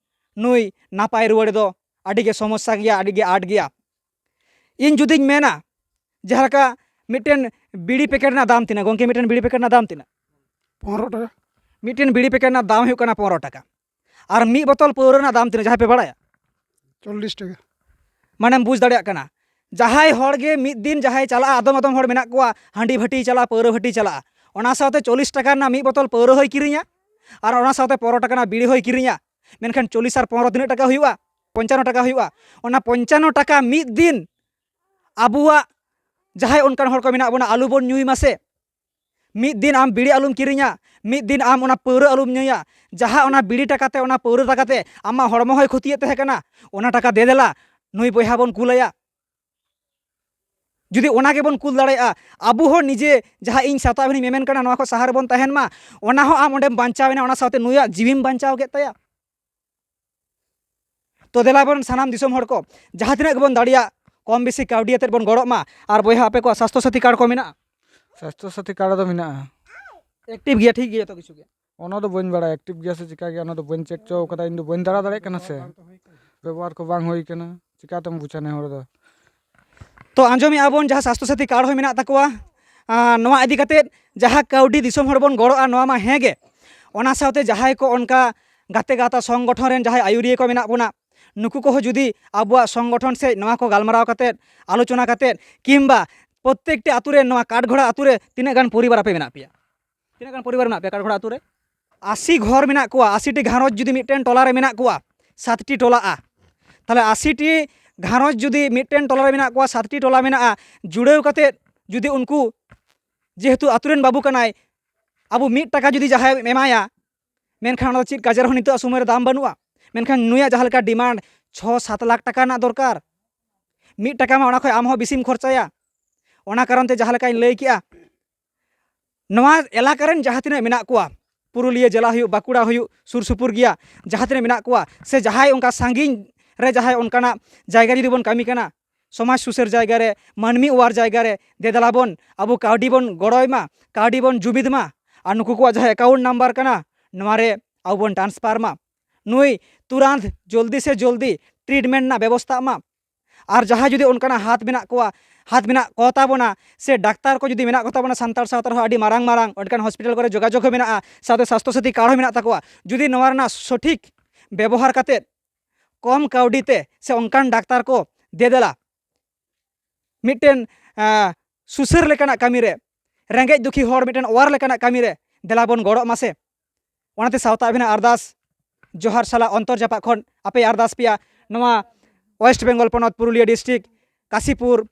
ᱱᱩᱭ ᱱᱟᱯᱟᱭ ᱨᱩᱣᱟᱹᱲ ᱫᱚ ᱟᱹᱰᱤ ᱜᱮ ᱥᱚᱢᱚᱥᱥᱟ ᱜᱮᱭᱟ, ᱟᱹᱰᱤ ᱜᱮ ᱟᱸᱴ ᱜᱮᱭᱟ᱾ ᱤᱧ ᱡᱩᱫᱤᱧ ᱢᱮᱱᱟ, ᱡᱟᱦᱟᱸ ᱞᱮᱠᱟ ᱢᱤᱫᱴᱮᱱ ᱵᱤᱲᱤ ᱯᱮᱠᱮᱴ ᱨᱮᱱᱟᱜ ᱫᱟᱢ ᱛᱤᱱᱟᱹᱜ ᱜᱚᱢᱠᱮ? ᱢᱤᱫᱴᱮᱱ ᱵᱤᱲᱤ ᱯᱮᱠᱮᱴ ᱨᱮᱱᱟᱜ ᱫᱟᱢ ᱛᱤᱱᱟᱹᱜ? ᱯᱚᱱᱨᱚ ᱴᱟᱠᱟ᱾ ᱢᱤᱫᱴᱮᱱ ᱵᱤᱲᱤ ᱯᱮᱠᱮᱴ ᱨᱮᱱᱟᱜ ᱫᱟᱢ ᱦᱩᱭᱩᱜ ᱠᱟᱱᱟ ᱯᱚᱱᱨᱚ ᱴᱟᱠᱟ᱾ ᱟᱨ ᱢᱤᱫ ᱵᱳᱛᱚᱞ ᱯᱟᱹᱣᱨᱟᱹ ᱨᱮᱱᱟᱜ ᱫᱟᱢ ᱛᱤᱱᱟᱹᱜ, ᱡᱟᱦᱟᱸᱭ ᱯᱮ ᱵᱟᱲᱟᱭᱟ? ᱪᱚᱞᱞᱤᱥ ᱴᱟᱠᱟ᱾ ᱢᱟᱱᱮᱢ ᱵᱩᱡᱽ ᱫᱟᱲᱮᱭᱟᱜ ᱠᱟᱱᱟ, ᱡᱟᱦᱟᱸᱭ ᱦᱚᱲ ᱜᱮ ᱢᱤᱫ ᱫᱤᱱ ᱡᱟᱦᱟᱸᱭ ᱪᱟᱞᱟᱜᱼᱟ, ᱟᱫᱚᱢ ᱟᱫᱚᱢ ᱦᱚᱲ ᱢᱮᱱᱟᱜ ᱠᱚᱣᱟ ᱦᱟᱺᱰᱤ ᱵᱷᱟᱹᱴᱤᱭ ᱪᱟᱞᱟᱜᱼᱟ, ᱯᱟᱹᱣᱨᱟᱹ ᱵᱷᱟᱹᱴᱤᱭ ᱪᱟᱞᱟᱜᱼᱟ, ᱚᱱᱟ ᱥᱟᱶᱛᱮ ᱪᱚᱞᱞᱤᱥ ᱴᱟᱠᱟ ᱨᱮᱱᱟᱜ ᱢᱤᱫ ᱵᱳᱛᱚᱞ ᱯᱟᱹᱣᱨᱟᱹ ᱦᱚᱸᱭ ᱠᱤᱨᱤᱧᱟ ᱟᱨ ᱚᱱᱟ ᱥᱟᱶᱛᱮ ᱯᱚᱱᱨᱚ ᱴᱟᱠᱟ ᱨᱮᱱᱟᱜ ᱵᱤᱲᱤ ᱦᱚᱸᱭ ᱠᱤᱨᱤᱧᱟ᱾ ᱢᱮᱱᱠᱷᱟᱱ ᱪᱚᱞᱞᱤᱥ ᱟᱨ ᱯᱚᱱᱨᱚ ᱛᱤᱱᱟᱹᱜ ᱴᱟᱠᱟ ᱦᱩᱭᱩᱜᱼᱟ? ᱯᱚᱧᱪᱟᱱᱱᱚ ᱴᱟᱠᱟ ᱦᱩᱭᱩᱜᱼᱟ᱾ ᱚᱱᱟ ᱯᱚᱧᱪᱟᱱᱱᱚ ᱴᱟᱠᱟ ᱢᱤᱫ ᱫᱤᱱ ᱟᱵᱚᱣᱟᱜ ᱡᱟᱦᱟᱸᱭ ᱚᱱᱠᱟᱱ ᱦᱚᱲ ᱠᱚ ᱢᱮᱱᱟᱜ ᱵᱚᱱᱟ, ᱟᱞᱚ ᱵᱚᱱ ᱧᱩᱭ ᱢᱟᱥᱮ᱾ ᱢᱤᱫ ᱫᱤᱱ ᱟᱢ ᱵᱤᱲᱤ ᱟᱞᱚᱢ ᱠᱤᱨᱤᱧᱟ, ᱢᱤᱫ ᱫᱤᱱ ᱟᱢ ᱚᱱᱟ ᱯᱟᱹᱣᱨᱟᱹ ᱟᱞᱚᱢ ᱧᱩᱭᱟ᱾ ᱡᱟᱦᱟᱸ ᱚᱱᱟ ᱵᱤᱲᱤ ᱴᱟᱠᱟ ᱛᱮ, ᱚᱱᱟ ᱯᱟᱹᱣᱨᱟᱹ ᱴᱟᱠᱟ ᱛᱮ ᱟᱢᱟᱜ ᱦᱚᱲᱢᱚ ᱦᱚᱸᱭ ᱠᱷᱚᱛᱤᱭᱮᱫ ᱛᱟᱦᱮᱸ ᱠᱟᱱᱟ, ᱚᱱᱟ ᱴᱟᱠᱟ ᱫᱮ ᱫᱮᱞᱟ, ᱱᱩᱭ ᱵᱚᱭᱦᱟ ᱵᱚᱱ ᱠᱩᱞᱟᱭᱟ᱾ ᱡᱩᱫᱤ ᱚᱱᱟ ᱜᱮᱵᱚᱱ ᱠᱩᱞ ᱫᱟᱲᱮᱭᱟᱜᱼᱟ, ᱟᱵᱚ ᱦᱚᱸ ᱱᱤᱡᱮ ᱡᱟᱦᱟᱸ ᱤᱧ ᱥᱟᱶᱛᱟ ᱵᱷᱟᱹᱱᱤᱧ ᱢᱮᱢᱮᱱ ᱠᱟᱱᱟ, ᱱᱚᱣᱟ ᱠᱷᱚᱱ ᱥᱟᱦᱟ ᱨᱮᱵᱚᱱ ᱛᱟᱦᱮᱱ ᱢᱟ, ᱚᱱᱟ ᱦᱚᱸ ᱟᱢ ᱚᱸᱰᱮᱢ ᱵᱟᱧᱪᱟᱣ ᱮᱱᱟ, ᱚᱱᱟ ᱥᱟᱶᱛᱮ ᱱᱩᱭᱟᱜ ᱡᱤᱣᱤᱢ ᱵᱟᱧᱪᱟᱣ ᱠᱮᱫ ᱛᱟᱭᱟ᱾ ᱛᱚ ᱫᱮᱞᱟ ᱵᱚᱱ ᱥᱟᱱᱟᱢ ᱫᱤᱥᱚᱢ ᱦᱚᱲ ᱠᱚ ᱡᱟᱦᱟᱸ ᱛᱤᱱᱟᱹᱜ ᱜᱮᱵᱚᱱ ᱫᱟᱲᱮᱭᱟᱜ, ᱠᱚᱢ ᱵᱮᱥᱤ ᱠᱟᱹᱣᱰᱤ ᱟᱛᱮᱫ ᱵᱚᱱ ᱜᱚᱲᱚᱜ ᱢᱟ᱾ ᱟᱨ ᱵᱚᱭᱦᱟ, ᱟᱯᱮ ᱠᱚᱣᱟᱜ ᱥᱟᱥᱛᱷᱚ ᱥᱟᱛᱷᱤ ᱠᱟᱨᱰ ᱠᱚ ᱢᱮᱱᱟᱜᱼᱟ? ᱥᱟᱥᱛᱷᱚ ᱥᱟᱛᱷᱤ ᱠᱟᱨᱰ ᱫᱚ ᱢᱮᱱᱟᱜᱼᱟ᱾ ᱮᱠᱴᱤᱵᱷ ᱜᱮᱭᱟ, ᱴᱷᱤᱠ ᱜᱮᱭᱟ ᱡᱚᱛᱚ ᱠᱤᱪᱷᱩ ᱜᱮ? ᱚᱱᱟ ᱫᱚ ᱵᱟᱹᱧ ᱵᱟᱲᱟᱭᱟ, ᱮᱠᱴᱤᱵᱷ ᱜᱮᱭᱟ ᱥᱮ ᱪᱤᱠᱟ ᱜᱮᱭᱟ, ᱚᱱᱟ ᱫᱚ ᱵᱟᱹᱧ ᱪᱮᱠ ᱦᱚᱪᱚ ᱠᱟᱫᱟ, ᱤᱧ ᱫᱚ ᱵᱟᱹᱧ ᱫᱟᱬᱟ ᱫᱟᱲᱮᱭᱟᱜ ᱠᱟᱱᱟ ᱥᱮ᱾ ᱵᱮᱵᱚᱦᱟᱨ ᱠᱚ ᱵᱟᱝ ᱦᱩᱭ ᱠᱟᱱᱟ, ᱪᱤᱠᱟᱛᱮᱢ ᱵᱩᱡᱷᱟᱹᱣᱟ ᱱᱮ ᱦᱚᱲ ᱫᱚ? ᱛᱚ ᱟᱸᱡᱚᱢᱮᱫᱼᱟ ᱵᱚᱱ ᱡᱟᱦᱟᱸ ᱥᱟᱥᱛᱷᱚ ᱥᱟᱛᱷᱤ ᱠᱟᱨᱰ ᱦᱚᱸ ᱢᱮᱱᱟᱜ ᱛᱟᱠᱚᱣᱟ, ᱟᱨ ᱱᱚᱣᱟ ᱤᱫᱤ ᱠᱟᱛᱮᱫ ᱡᱟᱦᱟᱸ ᱠᱟᱹᱣᱰᱤ ᱫᱤᱥᱚᱢ ᱦᱚᱲ ᱵᱚᱱ ᱜᱚᱲᱚᱜᱼᱟ, ᱱᱚᱣᱟ ᱢᱟ ᱦᱮᱸ ᱜᱮ, ᱚᱱᱟ ᱥᱟᱶᱛᱮ ᱡᱟᱦᱟᱸᱭ ᱠᱚ ᱚᱱᱠᱟ ᱜᱟᱛᱮ ᱜᱟᱶᱛᱟ ᱥᱚᱝᱜᱚᱴᱷᱚᱱ ᱨᱮᱱ ᱡᱟᱦᱟᱸᱭ ᱟᱹᱭᱩᱨᱤᱭᱟᱹ ᱠᱚ ᱢᱮᱱᱟᱜ ᱵᱚᱱᱟ, ᱱᱩᱠᱩ ᱠᱚᱦᱚᱸ ᱡᱩᱫᱤ ᱟᱵᱚᱣᱟᱜ ᱥᱚᱝᱜᱚᱴᱷᱚᱱ ᱥᱮᱫ ᱱᱚᱣᱟ ᱠᱚ ᱜᱟᱞᱢᱟᱨᱟᱣ ᱠᱟᱛᱮᱫ, ᱟᱞᱳᱪᱚᱱᱟ ᱠᱟᱛᱮᱫ, ᱠᱤᱝᱵᱟ ᱯᱨᱚᱛᱛᱮᱠᱴᱤ ᱟᱛᱳ ᱨᱮ, ᱱᱚᱣᱟ ᱠᱟᱴᱜᱷᱚᱲᱟ ᱟᱛᱳ ᱨᱮ ᱛᱤᱱᱟᱹᱜ ᱜᱟᱱ ᱯᱚᱨᱤᱵᱟᱨ ᱟᱯᱮ ᱢᱮᱱᱟᱜ ᱯᱮᱭᱟ? ᱛᱤᱱᱟᱹᱜ ᱜᱟᱱ ᱯᱚᱨᱤᱵᱟᱨ ᱢᱮᱱᱟᱜ ᱯᱮᱭᱟ ᱠᱟᱴᱜᱷᱚᱲᱟ ᱟᱛᱳ ᱨᱮ? ᱟᱥᱤ ᱜᱷᱚᱨ ᱢᱮᱱᱟᱜ ᱠᱚᱣᱟ, ᱟᱥᱤ ᱴᱤ ᱜᱷᱟᱨᱚᱸᱡᱽ ᱡᱩᱫᱤ ᱢᱤᱫᱴᱮᱱ ᱴᱚᱞᱟ ᱨᱮ ᱢᱮᱱᱟᱜ ᱠᱚᱣᱟ, ᱥᱟᱛᱴᱤ ᱴᱚᱞᱟᱜᱼᱟ᱾ ᱛᱟᱦᱚᱞᱮ ᱟᱥᱤ ᱴᱤ ᱜᱷᱟᱨᱚᱸᱡᱽ ᱡᱩᱫᱤ ᱢᱤᱫᱴᱮᱱ ᱴᱚᱞᱟ ᱨᱮ ᱢᱮᱱᱟᱜ ᱠᱚᱣᱟ, ᱥᱟᱛᱴᱤ ᱴᱚᱞᱟ ᱢᱮᱱᱟᱜᱼᱟ, ᱡᱩᱲᱟᱹᱣ ᱠᱟᱛᱮᱫ ᱡᱩᱫᱤ ᱩᱱᱠᱩ, ᱡᱮᱦᱮᱛᱩ ᱟᱛᱳ ᱨᱮᱱ ᱵᱟᱹᱵᱩ ᱠᱟᱱᱟᱭ, ᱟᱵᱚ ᱢᱤᱫ ᱴᱟᱠᱟ ᱡᱩᱫᱤ ᱡᱟᱦᱟᱸᱭ ᱮᱢᱟᱭᱟ, ᱢᱮᱱᱠᱷᱟᱱ ᱚᱱᱟ ᱫᱚ ᱪᱮᱫ ᱠᱟᱡᱮ ᱨᱮᱦᱚᱸ ᱱᱤᱛᱚᱜ ᱥᱚᱢᱚᱭ ᱨᱮ ᱫᱟᱢ ᱵᱟᱹᱱᱩᱜᱼᱟ᱾ ᱢᱮᱱᱠᱷᱟᱱ ᱱᱩᱭᱟᱜ ᱡᱟᱦᱟᱸ ᱞᱮᱠᱟ ᱰᱤᱢᱟᱱᱰ, ᱪᱷᱚ ᱥᱟᱛ ᱞᱟᱠᱷ ᱴᱟᱠᱟ ᱨᱮᱱᱟᱜ ᱫᱚᱨᱠᱟᱨ, ᱢᱤᱫ ᱴᱟᱠᱟ ᱢᱟ ᱚᱱᱟ ᱠᱷᱚᱱ ᱟᱢ ᱦᱚᱸ ᱵᱮᱥᱤᱢ ᱠᱷᱚᱨᱪᱟᱭᱟ᱾ ᱚᱱᱟ ᱠᱟᱨᱚᱱ ᱛᱮ ᱡᱟᱦᱟᱸ ᱞᱮᱠᱟᱧ ᱞᱟᱹᱭ ᱠᱮᱜᱼᱟ, ᱱᱚᱣᱟ ᱮᱞᱟᱠᱟ ᱨᱮᱱ ᱡᱟᱦᱟᱸ ᱛᱤᱱᱟᱹᱜ ᱢᱮᱱᱟᱜ ᱠᱚᱣᱟ, ᱯᱩᱨᱩᱞᱤᱭᱟᱹ ᱡᱮᱞᱟ ᱦᱩᱭᱩᱜ, ᱵᱟᱸᱠᱩᱲᱟ ᱦᱩᱭᱩᱜ, ᱥᱩᱨ ᱥᱩᱯᱩᱨ ᱜᱮᱭᱟ, ᱡᱟᱦᱟᱸ ᱛᱤᱱᱟᱹᱜ ᱢᱮᱱᱟᱜ ᱠᱚᱣᱟ, ᱥᱮ ᱡᱟᱦᱟᱸᱭ ᱚᱱᱠᱟ ᱥᱟᱺᱜᱤᱧ ᱨᱮ ᱡᱟᱦᱟᱸᱭ ᱚᱱᱠᱟᱱᱟᱜ ᱡᱟᱭᱜᱟ ᱡᱩᱫᱤ ᱵᱚᱱ ᱠᱟᱹᱢᱤ ᱠᱟᱱᱟ, ᱥᱚᱢᱟᱡᱽ ᱥᱩᱥᱟᱹᱨ ᱡᱟᱭᱜᱟ ᱨᱮ, ᱢᱟᱹᱱᱢᱤ ᱚᱣᱟᱨ ᱡᱟᱭᱜᱟ ᱨᱮ, ᱫᱮ ᱫᱮᱞᱟ ᱵᱚᱱ ᱟᱵᱚ ᱠᱟᱹᱣᱰᱤ ᱵᱚᱱ ᱜᱚᱲᱚᱭ ᱢᱟ, ᱠᱟᱹᱣᱰᱤ ᱵᱚᱱ ᱡᱩᱢᱤᱫ ᱢᱟ, ᱟᱨ ᱱᱩᱠᱩ ᱠᱚᱣᱟᱜ ᱡᱟᱦᱟᱸ ᱮᱠᱟᱣᱩᱱᱴ ᱱᱟᱢᱵᱟᱨ ᱠᱟᱱᱟ, ᱱᱚᱣᱟ ᱨᱮ ᱟᱵᱚ ᱵᱚᱱ ᱴᱨᱟᱱᱥᱯᱷᱟᱨ ᱢᱟ᱾ ᱱᱩᱭ ᱛᱩᱨᱟᱱᱛ ᱡᱚᱞᱫᱤ ᱥᱮ ᱡᱚᱞᱫᱤ ᱴᱨᱤᱴᱢᱮᱱᱴ ᱨᱮᱱᱟᱜ ᱵᱮᱵᱚᱥᱛᱷᱟ ᱢᱟ᱾ ᱟᱨ ᱡᱟᱦᱟᱸᱭ ᱡᱩᱫᱤ ᱚᱱᱠᱟᱱᱟᱜ ᱦᱟᱛ ᱢᱮᱱᱟᱜ ᱠᱚᱣᱟ, ᱦᱟᱛ ᱢᱮᱱᱟᱜ ᱠᱚ ᱛᱟᱵᱚᱱᱟ, ᱥᱮ ᱰᱟᱠᱛᱟᱨ ᱠᱚ ᱡᱩᱫᱤ ᱢᱮᱱᱟᱜ ᱠᱚ ᱛᱟᱵᱚᱱᱟ ᱥᱟᱱᱛᱟᱲ ᱥᱟᱶᱛᱟ ᱨᱮᱦᱚᱸ ᱟᱹᱰᱤ ᱢᱟᱨᱟᱝ ᱢᱟᱨᱟᱝ ᱚᱱᱠᱟᱱ ᱦᱚᱥᱯᱤᱴᱟᱞ ᱠᱚᱨᱮ ᱡᱳᱜᱟᱡᱳᱜᱽ ᱦᱚᱸ ᱢᱮᱱᱟᱜᱼᱟ, ᱥᱟᱶᱛᱮ ᱥᱟᱥᱛᱷᱚ ᱥᱟᱛᱷᱤ ᱠᱟᱨᱰ ᱦᱚᱸ ᱢᱮᱱᱟᱜ ᱛᱟᱠᱚᱣᱟ, ᱡᱩᱫᱤ ᱱᱚᱣᱟ ᱨᱮᱱᱟᱜ ᱥᱚᱴᱷᱤᱠ ᱵᱮᱵᱚᱦᱟᱨ ᱠᱟᱛᱮᱫ ᱠᱚᱢ ᱠᱟᱹᱣᱰᱤ ᱛᱮ ᱥᱮ ᱚᱱᱠᱟᱱ ᱰᱟᱠᱛᱟᱨ ᱠᱚ ᱫᱮ ᱫᱮᱞᱟ ᱢᱤᱫᱴᱮᱱ, ᱟᱸ, ᱥᱩᱥᱟᱹᱨ ᱞᱮᱠᱟᱱᱟᱜ ᱠᱟᱹᱢᱤ ᱨᱮ, ᱨᱮᱸᱜᱮᱡ ᱫᱩᱠᱷᱤ ᱦᱚᱲ ᱢᱤᱫᱴᱮᱱ ᱚᱣᱟᱨ ᱞᱮᱠᱟᱱᱟᱜ ᱠᱟᱹᱢᱤ ᱨᱮ ᱫᱮᱞᱟ ᱵᱚᱱ ᱜᱚᱲᱚᱜ ᱢᱟᱥᱮ᱾ ᱚᱱᱟᱛᱮ ᱥᱟᱶᱛᱟ ᱟᱹᱵᱷᱤᱱᱟᱜ ᱟᱨᱫᱟᱥ ᱡᱚᱦᱟᱨ ᱥᱟᱞᱟᱜ ᱚᱱᱛᱚᱨ ᱡᱟᱯᱟᱜ ᱠᱷᱚᱱ ᱟᱯᱮ ᱟᱨᱫᱟᱥ ᱯᱮᱭᱟ, ᱱᱚᱣᱟ ᱳᱭᱮᱥᱴ ᱵᱮᱝᱜᱚᱞ ᱯᱚᱱᱚᱛ ᱯᱩᱨᱩᱞᱤᱭᱟᱹ ᱰᱤᱥᱴᱨᱤᱠᱴ ᱠᱟᱥᱤᱯᱩᱨ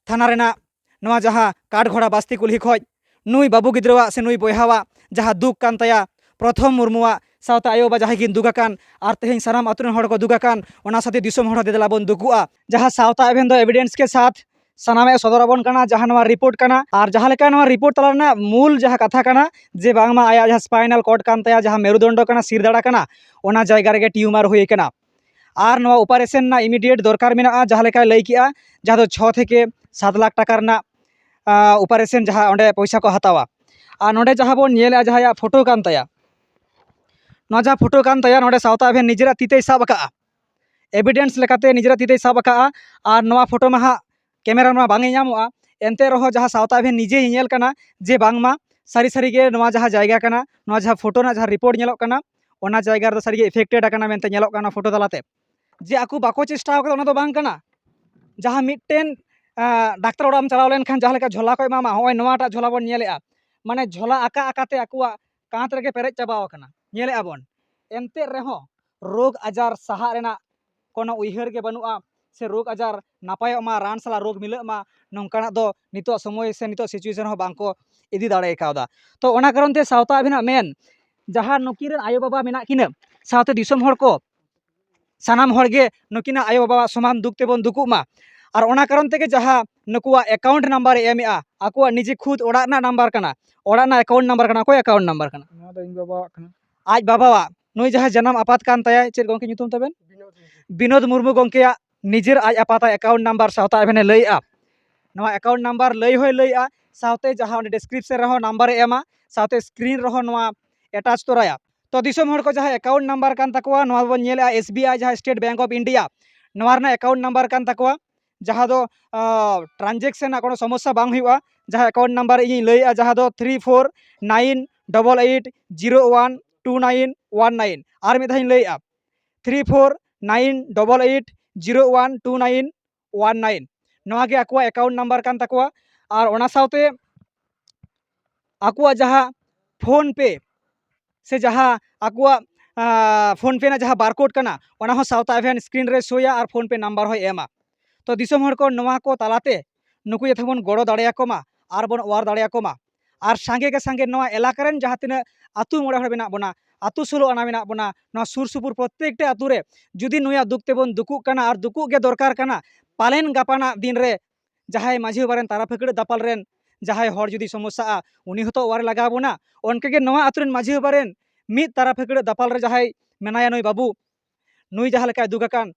ᱛᱷᱟᱱᱟ ᱨᱮᱱᱟᱜ ᱱᱚᱣᱟ ᱡᱟᱦᱟᱸ ᱠᱟᱴᱜᱷᱚᱲᱟ ᱵᱟᱥᱛᱤ ᱠᱩᱞᱦᱤ ᱠᱷᱚᱡ ᱱᱩᱭ ᱵᱟᱹᱵᱩ ᱜᱤᱫᱽᱨᱟᱹᱣᱟᱜ ᱥᱮ ᱱᱩᱭ ᱵᱚᱭᱦᱟᱣᱟᱜ ᱡᱟᱦᱟᱸ ᱫᱩᱠ ᱠᱟᱱ ᱛᱟᱭᱟ, ᱯᱨᱚᱛᱷᱚᱢ ᱢᱩᱨᱢᱩᱣᱟᱜ ᱥᱟᱶᱛᱮ ᱟᱭᱳᱼᱵᱟᱵᱟ ᱡᱟᱦᱟᱸᱭ ᱠᱤᱱ ᱫᱩᱠ ᱟᱠᱟᱱ, ᱟᱨ ᱛᱮᱦᱮᱧ ᱥᱟᱱᱟᱢ ᱟᱛᱳ ᱨᱮᱱ ᱦᱚᱲ ᱠᱚ ᱫᱩᱠ ᱟᱠᱟᱱ, ᱚᱱᱟ ᱥᱟᱶᱛᱮ ᱫᱤᱥᱚᱢ ᱦᱚᱲ ᱦᱚᱸ ᱫᱮ ᱫᱮᱞᱟ ᱵᱚᱱ ᱫᱩᱠᱩᱜᱼᱟ᱾ ᱡᱟᱦᱟᱸ ᱥᱟᱶᱛᱟ ᱟᱹᱵᱷᱤᱱ ᱫᱚ ᱮᱵᱷᱤᱰᱮᱱᱥ ᱠᱮ ᱥᱟᱛᱷ ᱥᱟᱱᱟᱢᱮ ᱥᱚᱫᱚᱨ ᱟᱵᱚᱱ ᱠᱟᱱᱟ, ᱡᱟᱦᱟᱸ ᱱᱚᱣᱟ ᱨᱤᱯᱳᱨᱴ ᱠᱟᱱᱟ᱾ ᱟᱨ ᱡᱟᱦᱟᱸ ᱞᱮᱠᱟ ᱱᱚᱣᱟ ᱨᱤᱯᱳᱨᱴ ᱛᱟᱞᱟ ᱨᱮᱱᱟᱜ ᱢᱩᱞ ᱡᱟᱦᱟᱸ ᱠᱟᱛᱷᱟ ᱠᱟᱱᱟ, ᱡᱮ ᱵᱟᱝᱢᱟ ᱟᱭᱟᱜ ᱡᱟᱦᱟᱸ ᱥᱯᱟᱭᱱᱟᱞ ᱠᱚᱨᱰ ᱠᱟᱱ ᱛᱟᱭᱟ, ᱡᱟᱦᱟᱸ ᱢᱮᱨᱩᱫᱚᱱᱰᱚ ᱠᱟᱱᱟ, ᱥᱤᱨ ᱫᱟᱲᱟ ᱠᱟᱱᱟ, ᱚᱱᱟ ᱡᱟᱭᱜᱟ ᱨᱮᱜᱮ ᱴᱤᱭᱩᱢᱟᱨ ᱦᱩᱭ ᱠᱟᱱᱟ᱾ ᱟᱨ ᱱᱚᱣᱟ ᱚᱯᱟᱨᱮᱥᱚᱱ ᱨᱮᱱᱟᱜ ᱤᱢᱤᱰᱤᱭᱮᱴ ᱫᱚᱨᱠᱟᱨ ᱢᱮᱱᱟᱜᱼᱟ, ᱡᱟᱦᱟᱸ ᱞᱮᱠᱟᱭ ᱞᱟᱹᱭ ᱠᱮᱜᱼᱟ, ᱡᱟᱦᱟᱸ ᱫᱚ ᱪᱷᱚ ᱛᱷᱮᱠᱮ ᱥᱟᱛ ᱞᱟᱠᱷ ᱴᱟᱠᱟ ᱨᱮᱱᱟᱜ, ᱟᱸ, ᱚᱯᱟᱨᱮᱥᱚᱱ ᱡᱟᱦᱟᱸ ᱚᱸᱰᱮ ᱯᱚᱭᱥᱟ ᱠᱚ ᱦᱟᱛᱟᱣᱟ᱾ ᱟᱨ ᱱᱚᱰᱮ ᱡᱟᱦᱟᱸ ᱵᱚᱱ ᱧᱮᱞᱮᱜᱼᱟ, ᱡᱟᱦᱟᱸᱭᱟᱜ ᱯᱷᱳᱴᱳ ᱠᱟᱱ ᱛᱟᱭᱟ, ᱱᱚᱣᱟ ᱡᱟᱦᱟᱸ ᱯᱷᱳᱴᱳ ᱠᱟᱱ ᱛᱟᱭᱟ, ᱱᱚᱰᱮ ᱥᱟᱶᱛᱟ ᱟᱹᱵᱷᱤᱱ ᱱᱤᱡᱮᱨᱟᱜ ᱛᱤ ᱛᱮᱭ ᱥᱟᱵ ᱟᱠᱟᱜᱼᱟ, ᱮᱵᱷᱤᱰᱮᱱᱥ ᱞᱮᱠᱟᱛᱮ ᱱᱤᱡᱮᱨᱟᱜ ᱛᱤ ᱛᱮᱭ ᱥᱟᱵ ᱟᱠᱟᱜᱼᱟ᱾ ᱟᱨ ᱱᱚᱣᱟ ᱯᱷᱳᱴᱳ ᱢᱟ ᱦᱟᱸᱜ ᱠᱮᱢᱮᱨᱟ ᱨᱮᱢᱟ ᱵᱟᱝ ᱧᱮᱧᱟᱢᱚᱜᱼᱟ᱾ ᱮᱱᱛᱮ ᱨᱮᱦᱚᱸ ᱡᱟᱦᱟᱸ ᱥᱟᱶᱛᱟ ᱟᱵᱷᱤᱭᱟᱱ ᱱᱤᱡᱮ ᱧᱮᱧᱮᱞ ᱠᱟᱱᱟ ᱡᱮ ᱵᱟᱝᱢᱟ ᱥᱟᱹᱨᱤ ᱥᱟᱹᱨᱤ ᱜᱮ ᱱᱚᱣᱟ ᱡᱟᱦᱟᱸ ᱡᱟᱭᱜᱟ ᱠᱟᱱᱟ, ᱱᱚᱣᱟ ᱡᱟᱦᱟᱸ ᱯᱷᱳᱴᱳ ᱨᱮᱱᱟᱜ ᱡᱟᱦᱟᱸ ᱨᱤᱯᱳᱨᱴ ᱧᱮᱞᱚᱜ ᱠᱟᱱᱟ, ᱚᱱᱟ ᱡᱟᱭᱜᱟ ᱨᱮᱫᱚ ᱥᱟᱹᱨᱤᱜᱮ ᱮᱯᱷᱮᱠᱴᱮᱰ ᱟᱠᱟᱱᱟ ᱢᱮᱱᱛᱮ ᱧᱮᱞᱚᱜ ᱠᱟᱱᱟ ᱯᱷᱳᱴᱳ ᱛᱟᱞᱟᱛᱮ᱾ ᱡᱮ ᱟᱠᱚ ᱵᱟᱠᱚ ᱪᱮᱥᱴᱟ ᱟᱠᱟᱫᱟ, ᱚᱱᱟ ᱫᱚ ᱵᱟᱝ ᱠᱟᱱᱟ᱾ ᱡᱟᱦᱟᱸ ᱢᱤᱫᱴᱮᱱ ᱟᱸ, ᱰᱟᱠᱛᱟᱨ ᱚᱲᱟᱜ ᱮᱢ ᱪᱟᱞᱟᱣ ᱞᱮᱱᱠᱷᱟᱱ ᱡᱟᱦᱟᱸ ᱞᱮᱠᱟ ᱡᱷᱚᱞᱟ ᱠᱚ ᱮᱢᱟᱢᱟ, ᱦᱚᱸᱜᱼᱚᱭ ᱱᱚᱣᱟᱴᱟᱜ ᱡᱷᱚᱞᱟ ᱵᱚᱱ ᱧᱮᱞᱮᱜᱼᱟ, ᱢᱟᱱᱮ ᱡᱷᱚᱞᱟ ᱟᱠᱟ ᱟᱠᱟᱛᱮ ᱟᱠᱚᱣᱟᱜ ᱠᱟᱸᱛ ᱨᱮᱜᱮ ᱯᱮᱨᱮᱡ ᱪᱟᱵᱟᱣ ᱟᱠᱟᱱᱟ, ᱧᱮᱞᱮᱜᱼᱟ ᱵᱚᱱ᱾ ᱮᱱᱛᱮ ᱨᱮᱦᱚᱸ ᱨᱳᱜᱽ ᱟᱡᱟᱨ ᱥᱟᱦᱟᱜ ᱨᱮᱱᱟᱜ ᱠᱳᱱᱳ ᱩᱭᱦᱟᱹᱨ ᱜᱮ ᱵᱟᱹᱱᱩᱜᱼᱟ, ᱥᱮ ᱨᱳᱜᱽ ᱟᱡᱟᱨ ᱱᱟᱯᱟᱭᱚᱜ ᱢᱟ, ᱨᱟᱱ ᱥᱟᱞᱟᱜ ᱨᱳᱜᱽ ᱢᱤᱞᱟᱹᱜ ᱢᱟ, ᱱᱚᱝᱠᱟᱱᱟᱜ ᱫᱚ ᱱᱤᱛᱚᱜ ᱥᱚᱢᱚᱭ ᱥᱮ ᱱᱤᱛᱚᱜ ᱥᱤᱪᱩᱭᱮᱥᱚᱱ ᱦᱚᱸ ᱵᱟᱝᱠᱚ ᱤᱫᱤ ᱫᱟᱲᱮ ᱠᱟᱣᱫᱟ᱾ ᱛᱚ, ᱚᱱᱟ ᱠᱟᱨᱚᱱ ᱛᱮ ᱥᱟᱶᱛᱟ ᱟᱹᱵᱤᱱᱟᱜ ᱢᱮᱱ, ᱡᱟᱦᱟᱸ ᱱᱩᱠᱤᱱ ᱨᱮᱱ ᱟᱭᱳᱼᱵᱟᱵᱟ ᱢᱮᱱᱟᱜ ᱠᱤᱱᱟᱹ, ᱥᱟᱶᱛᱮ ᱫᱤᱥᱚᱢ ᱦᱚᱲ ᱠᱚ, ᱥᱟᱱᱟᱢ ᱦᱚᱲ ᱜᱮ ᱱᱩᱠᱤᱱᱟᱜ ᱟᱭᱳᱼᱵᱟᱵᱟᱣᱟᱜ ᱥᱚᱢᱟᱱ ᱫᱩᱠ ᱛᱮᱵᱚᱱ ᱫᱩᱠᱩᱜ ᱢᱟ᱾ ᱟᱨ ᱚᱱᱟ ᱠᱟᱨᱚᱱ ᱛᱮᱜᱮ ᱡᱟᱦᱟᱸ ᱱᱩᱠᱩᱣᱟᱜ ᱮᱠᱟᱣᱩᱱᱴ ᱱᱟᱢᱵᱟᱨ ᱮ ᱮᱢᱮᱜᱼᱟ, ᱟᱠᱚᱣᱟᱜ ᱱᱤᱡᱮ ᱠᱷᱩᱫ ᱚᱲᱟᱜ ᱨᱮᱱᱟᱜ ᱱᱟᱢᱵᱟᱨ ᱠᱟᱱᱟ, ᱚᱲᱟᱜ ᱨᱮᱱᱟᱜ ᱮᱠᱟᱣᱩᱱᱴ ᱱᱟᱢᱵᱟᱨ ᱠᱟᱱᱟ᱾ ᱚᱠᱚᱭ ᱮᱠᱟᱣᱩᱱᱴ ᱱᱟᱢᱵᱟᱨ ᱠᱟᱱᱟ? ᱱᱚᱣᱟ ᱫᱚ ᱤᱧ ᱵᱟᱵᱟᱣᱟᱜ ᱠᱟᱱᱟ᱾ ᱟᱡ ᱵᱟᱵᱟᱣᱟᱜ᱾ ᱱᱩᱭ ᱡᱟᱦᱟᱸ ᱡᱟᱱᱟᱢ ᱟᱯᱟᱛ ᱠᱟᱱ ᱛᱟᱭᱟᱭ, ᱪᱮᱫ ᱜᱚᱢᱠᱮ ᱧᱩᱛᱩᱢ ᱛᱟᱵᱮᱱ? ᱵᱤᱱᱳᱫ ᱢᱩᱨᱢᱩ᱾ ᱵᱤᱱᱳᱫ ᱢᱩᱨᱢᱩ ᱜᱚᱢᱠᱮᱭᱟᱜ ᱱᱤᱡᱮᱨ ᱟᱡ ᱟᱯᱟᱛᱟᱜ ᱮᱠᱟᱣᱩᱱᱴ ᱱᱟᱢᱵᱟᱨ ᱥᱟᱶᱛᱟ ᱟᱵᱮᱱᱮ ᱞᱟᱹᱭᱮᱜᱼᱟ᱾ ᱱᱚᱣᱟ ᱮᱠᱟᱣᱩᱱᱴ ᱱᱟᱢᱵᱟᱨ ᱞᱟᱹᱭ ᱦᱚᱸᱭ ᱞᱟᱹᱭᱮᱜᱼᱟ, ᱥᱟᱶᱛᱮ ᱡᱟᱦᱟᱸ ᱚᱸᱰᱮ ᱰᱤᱥᱠᱨᱤᱯᱥᱚᱱ ᱨᱮᱦᱚᱸ ᱱᱟᱢᱵᱟᱨᱮ ᱮᱢᱟ, ᱥᱟᱶᱛᱮ ᱥᱠᱨᱤᱱ ᱨᱮᱦᱚᱸ ᱱᱚᱣᱟ ᱮᱴᱟᱪ ᱛᱚᱨᱟᱭᱟ᱾ ᱛᱚ ᱫᱤᱥᱚᱢ ᱦᱚᱲ ᱠᱚ, ᱡᱟᱦᱟᱸ ᱮᱠᱟᱣᱩᱱᱴ ᱱᱟᱢᱵᱟᱨ ᱠᱟᱱ ᱛᱟᱠᱚᱣᱟ, ᱱᱚᱣᱟ ᱵᱚᱱ ᱧᱮᱞᱮᱜᱼᱟ ᱮᱥ ᱵᱤ ᱟᱭ, ᱡᱟᱦᱟᱸ ᱥᱴᱮᱴ ᱵᱮᱝᱠ ᱚᱯᱷ ᱤᱱᱰᱤᱭᱟ, ᱱᱚᱣᱟ ᱨᱮᱱᱟᱜ ᱮᱠᱟᱣᱩᱱᱴ ᱱᱟᱢᱵᱟᱨ ᱠᱟᱱ ᱛᱟᱠᱚᱣᱟ, ᱡᱟᱦᱟᱸ ᱫᱚ ᱴᱨᱟᱱᱡᱮᱠᱥᱚᱱ ᱨᱮᱱᱟᱜ ᱠᱳᱱᱳ ᱥᱚᱢᱚᱥᱥᱟ ᱵᱟᱝ ᱦᱩᱭᱩᱜᱼᱟ᱾ ᱡᱟᱦᱟᱸ ᱮᱠᱟᱣᱩᱱᱴ ᱱᱟᱢᱵᱟᱨ ᱤᱧᱤᱧ ᱞᱟᱹᱭᱮᱜᱼᱟ, ᱡᱟᱦᱟᱸ ᱫᱚ three four nine double eight zero one two nine one nine. ᱟᱨ ᱢᱤᱫ ᱫᱷᱟᱣ ᱤᱧ ᱞᱟᱹᱭᱮᱜᱼᱟ, three four nine double eight zero one two nine one nine. ᱱᱚᱣᱟ ᱜᱮ ᱟᱠᱚᱣᱟᱜ ᱮᱠᱟᱣᱩᱱᱴ ᱱᱟᱢᱵᱟᱨ ᱠᱟᱱ ᱛᱟᱠᱚᱣᱟ᱾ ᱟᱨ ᱚᱱᱟ ᱥᱟᱶᱛᱮ ᱟᱠᱚᱣᱟᱜ ᱡᱟᱦᱟᱸ ᱯᱷᱳᱱ ᱯᱮ ᱥᱮ ᱡᱟᱦᱟᱸ ᱟᱠᱚᱣᱟᱜ, ᱟᱸ, ᱯᱷᱳᱱ ᱯᱮ ᱨᱮᱱᱟᱜ ᱡᱟᱦᱟᱸ ᱵᱟᱨᱠᱳᱰ ᱠᱟᱱᱟ, ᱚᱱᱟ ᱦᱚᱸ ᱥᱟᱶᱛᱟ ᱟᱵᱷᱤᱭᱟᱱ ᱥᱠᱨᱤᱱ ᱨᱮ ᱥᱳᱭᱟ ᱟᱨ ᱯᱷᱳᱱ ᱯᱮ ᱱᱟᱢᱵᱟᱨ ᱦᱚᱸᱭ ᱮᱢᱟ᱾ ᱛᱚ ᱫᱤᱥᱚᱢ ᱦᱚᱲ ᱠᱚ, ᱱᱚᱣᱟ ᱠᱚ ᱛᱟᱞᱟᱛᱮ ᱱᱩᱠᱩ ᱡᱟᱛᱮ ᱵᱚᱱ ᱜᱚᱲᱚ ᱫᱟᱲᱮᱭᱟᱠᱚ ᱢᱟ ᱟᱨ ᱵᱚᱱ ᱚᱣᱟᱨ ᱫᱟᱲᱮᱭᱟᱠᱚ ᱢᱟ᱾ ᱟᱨ ᱥᱟᱸᱜᱮ ᱜᱮ ᱥᱟᱸᱜᱮ ᱱᱚᱣᱟ ᱮᱞᱟᱠᱟ ᱨᱮᱱ ᱡᱟᱦᱟᱸ ᱛᱤᱱᱟᱹᱜ ᱟᱹᱛᱩ ᱢᱚᱬᱮ ᱦᱚᱲ ᱢᱮᱱᱟᱜ ᱵᱚᱱᱟ, ᱟᱹᱛᱩ ᱥᱳᱞᱳ ᱟᱱᱟ ᱢᱮᱱᱟᱜ ᱵᱚᱱᱟ, ᱱᱚᱣᱟ ᱥᱩᱨ ᱥᱩᱯᱩᱨ ᱯᱨᱚᱛᱛᱮᱠᱴᱤ ᱟᱹᱛᱩ ᱨᱮ ᱡᱩᱫᱤ ᱱᱩᱭᱟᱜ ᱫᱩᱠ ᱛᱮᱵᱚᱱ ᱫᱩᱠᱩᱜ ᱠᱟᱱᱟ ᱟᱨ ᱫᱩᱠᱩᱜ ᱜᱮ ᱫᱚᱨᱠᱟᱨ ᱠᱟᱱᱟ, ᱯᱟᱞᱮᱱ ᱜᱟᱯᱟᱱᱟᱜ ᱫᱤᱱ ᱨᱮ ᱡᱟᱦᱟᱸᱭ ᱢᱟᱹᱡᱷᱤ ᱵᱟᱵᱟ ᱨᱮᱱ ᱛᱟᱨᱟ ᱯᱷᱟᱹᱠᱲᱟᱹ ᱫᱟᱯᱟᱞ ᱨᱮᱱ ᱡᱟᱦᱟᱸᱭ ᱦᱚᱲ ᱡᱩᱫᱤ ᱥᱚᱢᱚᱥᱥᱟᱜᱼᱟ, ᱩᱱᱤ ᱦᱚᱸᱛᱚ ᱚᱣᱟᱨ ᱞᱟᱜᱟᱣ ᱵᱚᱱᱟ᱾ ᱚᱱᱠᱟᱜᱮ ᱱᱚᱣᱟ ᱟᱹᱛᱩ ᱨᱮᱱ ᱢᱟᱹᱡᱷᱤ ᱵᱟᱵᱟ ᱨᱮᱱ ᱢᱤᱫ ᱛᱟᱨᱟ ᱯᱷᱟᱹᱠᱲᱟᱹ ᱫᱟᱯᱟᱞ ᱨᱮ ᱡᱟᱦᱟᱸᱭ ᱢᱮᱱᱟᱭᱟ ᱱᱩᱭ ᱵᱟᱹᱵᱩ, ᱱᱩᱭ ᱡᱟᱦᱟᱸ ᱞᱮᱠᱟᱭ ᱫᱩᱠ ᱟᱠᱟᱱ,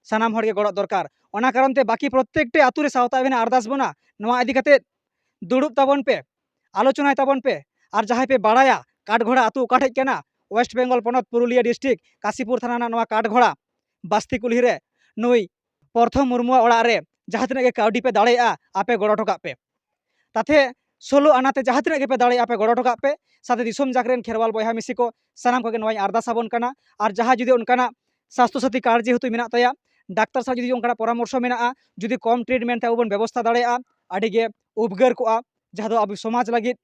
ᱥᱟᱱᱟᱢ ᱦᱚᱲ ᱜᱮ ᱜᱚᱲᱚ ᱫᱚᱨᱠᱟᱨ᱾ ᱚᱱᱟ ᱠᱟᱨᱚᱱ ᱛᱮ ᱵᱟᱹᱠᱤ ᱯᱨᱚᱛᱛᱮᱠᱴᱤ ᱟᱹᱛᱩ ᱨᱮ ᱥᱟᱶᱛᱟ ᱟᱵᱷᱤᱭᱟᱱ ᱟᱨᱫᱟᱥ ᱵᱚᱱᱟ, ᱱᱚᱣᱟ ᱤᱫᱤ ᱠᱟᱛᱮ ᱫᱩᱲᱩᱵ ᱛᱟᱵᱚᱱ ᱯᱮ, ᱟᱞᱳᱪᱚᱱᱟᱭ ᱛᱟᱵᱚᱱ ᱯᱮ᱾ ᱟᱨ ᱡᱟᱦᱟᱸᱭ ᱯᱮ ᱵᱟᱲᱟᱭᱟ ᱠᱟᱴᱜᱷᱚᱲᱟ ᱟᱹᱛᱩ ᱚᱠᱟ ᱴᱷᱮᱡ ᱠᱟᱱᱟ, ᱳᱭᱮᱥᱴ ᱵᱮᱝᱜᱚᱞ ᱯᱚᱱᱚᱛ ᱯᱩᱨᱩᱞᱤᱭᱟᱹ ᱰᱤᱥᱴᱨᱤᱠᱴ ᱠᱟᱥᱤᱯᱩᱨ ᱛᱷᱟᱱᱟ ᱨᱮᱱᱟᱜ ᱱᱚᱣᱟ ᱠᱟᱴᱜᱷᱚᱲᱟ ᱵᱟᱥᱛᱤ ᱠᱩᱞᱦᱤ ᱨᱮ ᱱᱩᱭ ᱯᱨᱚᱛᱷᱚᱢ ᱢᱩᱨᱢᱩᱣᱟᱜ ᱚᱲᱟᱜ ᱨᱮ ᱡᱟᱦᱟᱸ ᱛᱤᱱᱟᱹᱜ ᱜᱮ ᱠᱟᱹᱣᱰᱤ ᱯᱮ ᱫᱟᱲᱮᱭᱟᱜᱼᱟ, ᱟᱯᱮ ᱜᱚᱲᱚ ᱦᱚᱴᱚ ᱠᱟᱜ ᱯᱮ᱾ ᱛᱟᱛᱮ ᱥᱳᱞᱳ ᱟᱱᱟᱛᱮ ᱡᱟᱦᱟᱸ ᱛᱤᱱᱟᱹᱜ ᱜᱮᱯᱮ ᱫᱟᱲᱮᱭᱟᱜᱼᱟ, ᱯᱮ ᱜᱚᱲᱚ ᱦᱚᱴᱚ ᱠᱟᱜ ᱯᱮ᱾ ᱥᱟᱶᱛᱮ ᱫᱤᱥᱚᱢ ᱡᱟᱠ ᱨᱮᱱ ᱠᱷᱮᱨᱣᱟᱞ ᱵᱚᱭᱦᱟ ᱢᱤᱥᱤ ᱠᱚ, ᱥᱟᱱᱟᱢ ᱠᱚᱜᱮ ᱱᱚᱣᱟᱧ ᱟᱨᱫᱟᱥ ᱟᱵᱚᱱ ᱠᱟᱱᱟ᱾ ᱟᱨ ᱡᱟᱦᱟᱸᱭ ᱡᱩᱫᱤ ᱚᱱᱠᱟᱱᱟᱜ ᱥᱟᱥᱛᱷᱚ ᱥᱟᱛᱷᱤ ᱠᱟᱨᱰ ᱡᱮᱦᱮᱛᱩ ᱢᱮᱱᱟᱜ ᱛᱟᱭᱟ, ᱰᱟᱠᱛᱟᱨ ᱥᱟᱶ ᱡᱩᱫᱤ ᱚᱱᱠᱟᱱᱟᱜ ᱯᱚᱨᱟᱢᱚᱨᱥᱚ ᱢᱮᱱᱟᱜᱼᱟ, ᱡᱩᱫᱤ ᱠᱚᱢ ᱴᱨᱤᱴᱢᱮᱱᱴ ᱛᱮ ᱟᱵᱚ ᱵᱚᱱ ᱵᱮᱵᱚᱥᱛᱷᱟ ᱫᱟᱲᱮᱭᱟᱜᱼᱟ, ᱟᱹᱰᱤ ᱜᱮ ᱩᱯᱠᱟᱹᱨ ᱠᱚᱜᱼᱟ, ᱡᱟᱦᱟᱸ ᱫᱚ ᱟᱵᱚ ᱥᱚᱢᱟᱡᱽ ᱞᱟᱹᱜᱤᱫ,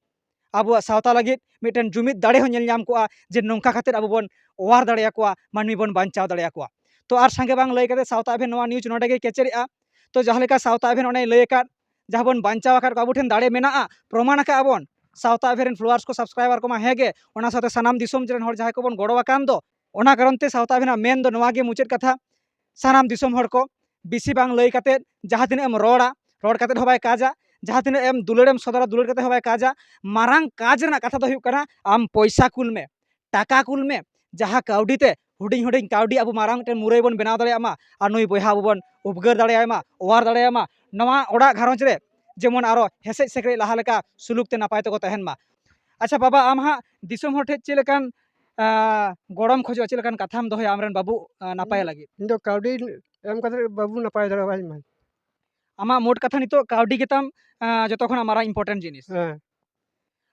ᱟᱵᱚᱣᱟᱜ ᱥᱟᱶᱛᱟ ᱞᱟᱹᱜᱤᱫ ᱢᱤᱫᱴᱮᱱ ᱡᱩᱢᱤᱫ ᱫᱟᱲᱮ ᱦᱚᱸ ᱧᱮᱞ ᱧᱟᱢ ᱠᱚᱜᱼᱟ, ᱡᱮ ᱱᱚᱝᱠᱟ ᱠᱟᱛᱮᱫ ᱟᱵᱚ ᱵᱚᱱ ᱚᱣᱟᱨ ᱫᱟᱲᱮᱭᱟᱠᱚᱣᱟ, ᱢᱟᱹᱱᱢᱤ ᱵᱚᱱ ᱵᱟᱧᱪᱟᱣ ᱫᱟᱲᱮᱭᱟᱠᱚᱣᱟ᱾ ᱛᱚ ᱟᱨ ᱥᱟᱸᱜᱮ ᱵᱟᱝ ᱞᱟᱹᱭ ᱠᱟᱛᱮ ᱥᱟᱶᱛᱟ ᱮᱵᱷᱮᱱ ᱱᱚᱣᱟ ᱱᱤᱭᱩᱡᱽ ᱱᱚᱰᱮ ᱜᱮ ᱠᱮᱪᱮᱫᱮᱜᱼᱟ᱾ ᱛᱚ ᱡᱟᱦᱟᱸ ᱞᱮᱠᱟ ᱥᱟᱶᱛᱟ ᱮᱵᱷᱮᱱ ᱚᱱᱮᱭ ᱞᱟᱹᱭ ᱟᱠᱟᱫ, ᱡᱟᱦᱟᱸ ᱵᱚᱱ ᱵᱟᱧᱪᱟᱣ ᱟᱠᱟᱫ ᱠᱚ, ᱟᱵᱚ ᱴᱷᱮᱱ ᱫᱟᱲᱮ ᱢᱮᱱᱟᱜᱼᱟ, ᱯᱨᱚᱢᱟᱬ ᱟᱠᱟᱫᱼᱟ ᱵᱚᱱ, ᱥᱟᱶᱛᱟ ᱮᱵᱷᱮᱱ ᱨᱮᱱ ᱯᱷᱚᱞᱳᱣᱟᱨᱥ ᱠᱚ, ᱥᱟᱵᱥᱠᱨᱟᱭᱵᱟᱨ ᱠᱚᱢᱟ ᱦᱮᱸ ᱜᱮ, ᱚᱱᱟ ᱥᱟᱶᱛᱮ ᱥᱟᱱᱟᱢ ᱫᱤᱥᱚᱢ ᱨᱮᱱ ᱦᱚᱲ ᱡᱟᱦᱟᱸᱭ ᱠᱚᱵᱚᱱ ᱜᱚᱲᱚ ᱟᱠᱟᱱ ᱫᱚ, ᱚᱱᱟ ᱠᱟᱨᱚᱱ ᱛᱮ ᱥᱟᱶᱛᱟ ᱮᱵᱷᱮᱱᱟᱜ ᱢᱮᱱ ᱫᱚ ᱱᱚᱣᱟ ᱜᱮ ᱢᱩᱪᱟᱹᱫ ᱠᱟᱛᱷᱟ, ᱥᱟᱱᱟᱢ ᱫᱤᱥᱚᱢ ᱦᱚᱲ ᱠᱚ, ᱵᱮᱥᱤ ᱵᱟᱝ ᱞᱟᱹᱭ ᱠᱟᱛᱮᱫ, ᱡᱟᱦᱟᱸ ᱛᱤᱱᱟᱹᱜ ᱮᱢ ᱨᱚᱲᱟ, ᱨᱚᱲ ᱠᱟᱛᱮᱫ ᱦᱚᱸ ᱵᱟᱭ ᱠᱟᱡᱟ, ᱡᱟᱦᱟᱸ ᱛᱤᱱᱟᱹᱜ ᱮᱢ ᱫᱩᱞᱟᱹᱲᱮᱢ ᱥᱚᱫᱚᱨᱟ, ᱫᱩᱞᱟᱹᱲ ᱠᱟᱛᱮᱫ ᱦᱚᱸ ᱵᱟᱭ ᱠᱟᱡᱟ, ᱢᱟᱨᱟᱝ ᱠᱟᱡᱽ ᱨᱮᱱᱟᱜ ᱠᱟᱛᱷᱟ ᱫᱚ ᱦᱩᱭᱩᱜ ᱠᱟᱱᱟ, ᱟᱢ ᱯᱚᱭᱥᱟ ᱠᱩᱞ ᱢᱮ, ᱴᱟᱠᱟ ᱠᱩᱞ ᱢᱮ, ᱡᱟᱦᱟᱸ ᱠᱟᱹᱣᱰᱤ ᱛᱮ ᱦᱩᱰᱤᱧ ᱦᱩᱰᱤᱧ ᱠᱟᱹᱣᱰᱤ ᱟᱵᱚ ᱢᱟᱨᱟᱝ ᱢᱤᱫᱴᱮᱱ ᱢᱩᱨᱟᱹᱭ ᱵᱚᱱ ᱵᱮᱱᱟᱣ ᱫᱟᱲᱮᱭᱟᱜ ᱢᱟ, ᱟᱨ ᱱᱩᱭ ᱵᱚᱭᱦᱟ ᱟᱵᱚ ᱵᱚᱱ ᱩᱯᱠᱟᱹᱨ ᱫᱟᱲᱮᱭᱟᱭ ᱢᱟ, ᱚᱣᱟᱨ ᱫᱟᱲᱮᱭᱟᱭ ᱢᱟ, ᱱᱚᱣᱟ ᱚᱲᱟᱜ ᱜᱷᱟᱨᱚᱸᱡᱽ ᱨᱮ ᱡᱮᱢᱚᱱ ᱟᱨᱚ ᱦᱮᱸᱥᱮᱡ ᱥᱮᱠᱨᱮᱡ ᱞᱟᱦᱟ ᱞᱮᱠᱟ ᱥᱩᱞᱩᱠ ᱛᱮ ᱱᱟᱯᱟᱭ ᱛᱮᱠᱚ ᱛᱟᱦᱮᱱ ᱢᱟ᱾ ᱟᱪᱪᱷᱟ ᱵᱟᱵᱟ, ᱟᱢ ᱦᱟᱸᱜ ᱫᱤᱥᱚᱢ ᱦᱚᱲ ᱴᱷᱮᱱ ᱪᱮᱫ ᱞᱮᱠᱟᱱ, ᱟᱸ, ᱜᱚᱲᱚᱢ ᱠᱷᱚᱡᱚᱜᱼᱟ, ᱪᱮᱫ ᱞᱮᱠᱟᱱ ᱠᱟᱛᱷᱟᱢ ᱫᱚᱦᱚᱭᱟ ᱟᱢᱨᱮᱱ ᱵᱟᱹᱵᱩ, ᱟᱸ, ᱱᱟᱯᱟᱭ ᱞᱟᱹᱜᱤᱫ? ᱤᱧ ᱫᱚ ᱠᱟᱹᱣᱰᱤ ᱮᱢ ᱠᱟᱛᱮ ᱵᱟᱹᱵᱩ ᱱᱟᱯᱟᱭ ᱫᱟᱲᱮᱭᱟᱭ ᱢᱟᱭ᱾ ᱟᱢᱟᱜ ᱢᱳᱴ ᱠᱟᱛᱷᱟ ᱱᱤᱛᱚᱜ ᱠᱟᱹᱣᱰᱤ ᱜᱮᱛᱟᱢ, ᱟᱸ, ᱡᱚᱛᱚ ᱠᱷᱚᱱᱟᱜ ᱢᱟᱨᱟᱝ important ᱡᱤᱱᱤᱥ᱾ ᱦᱮᱸ᱾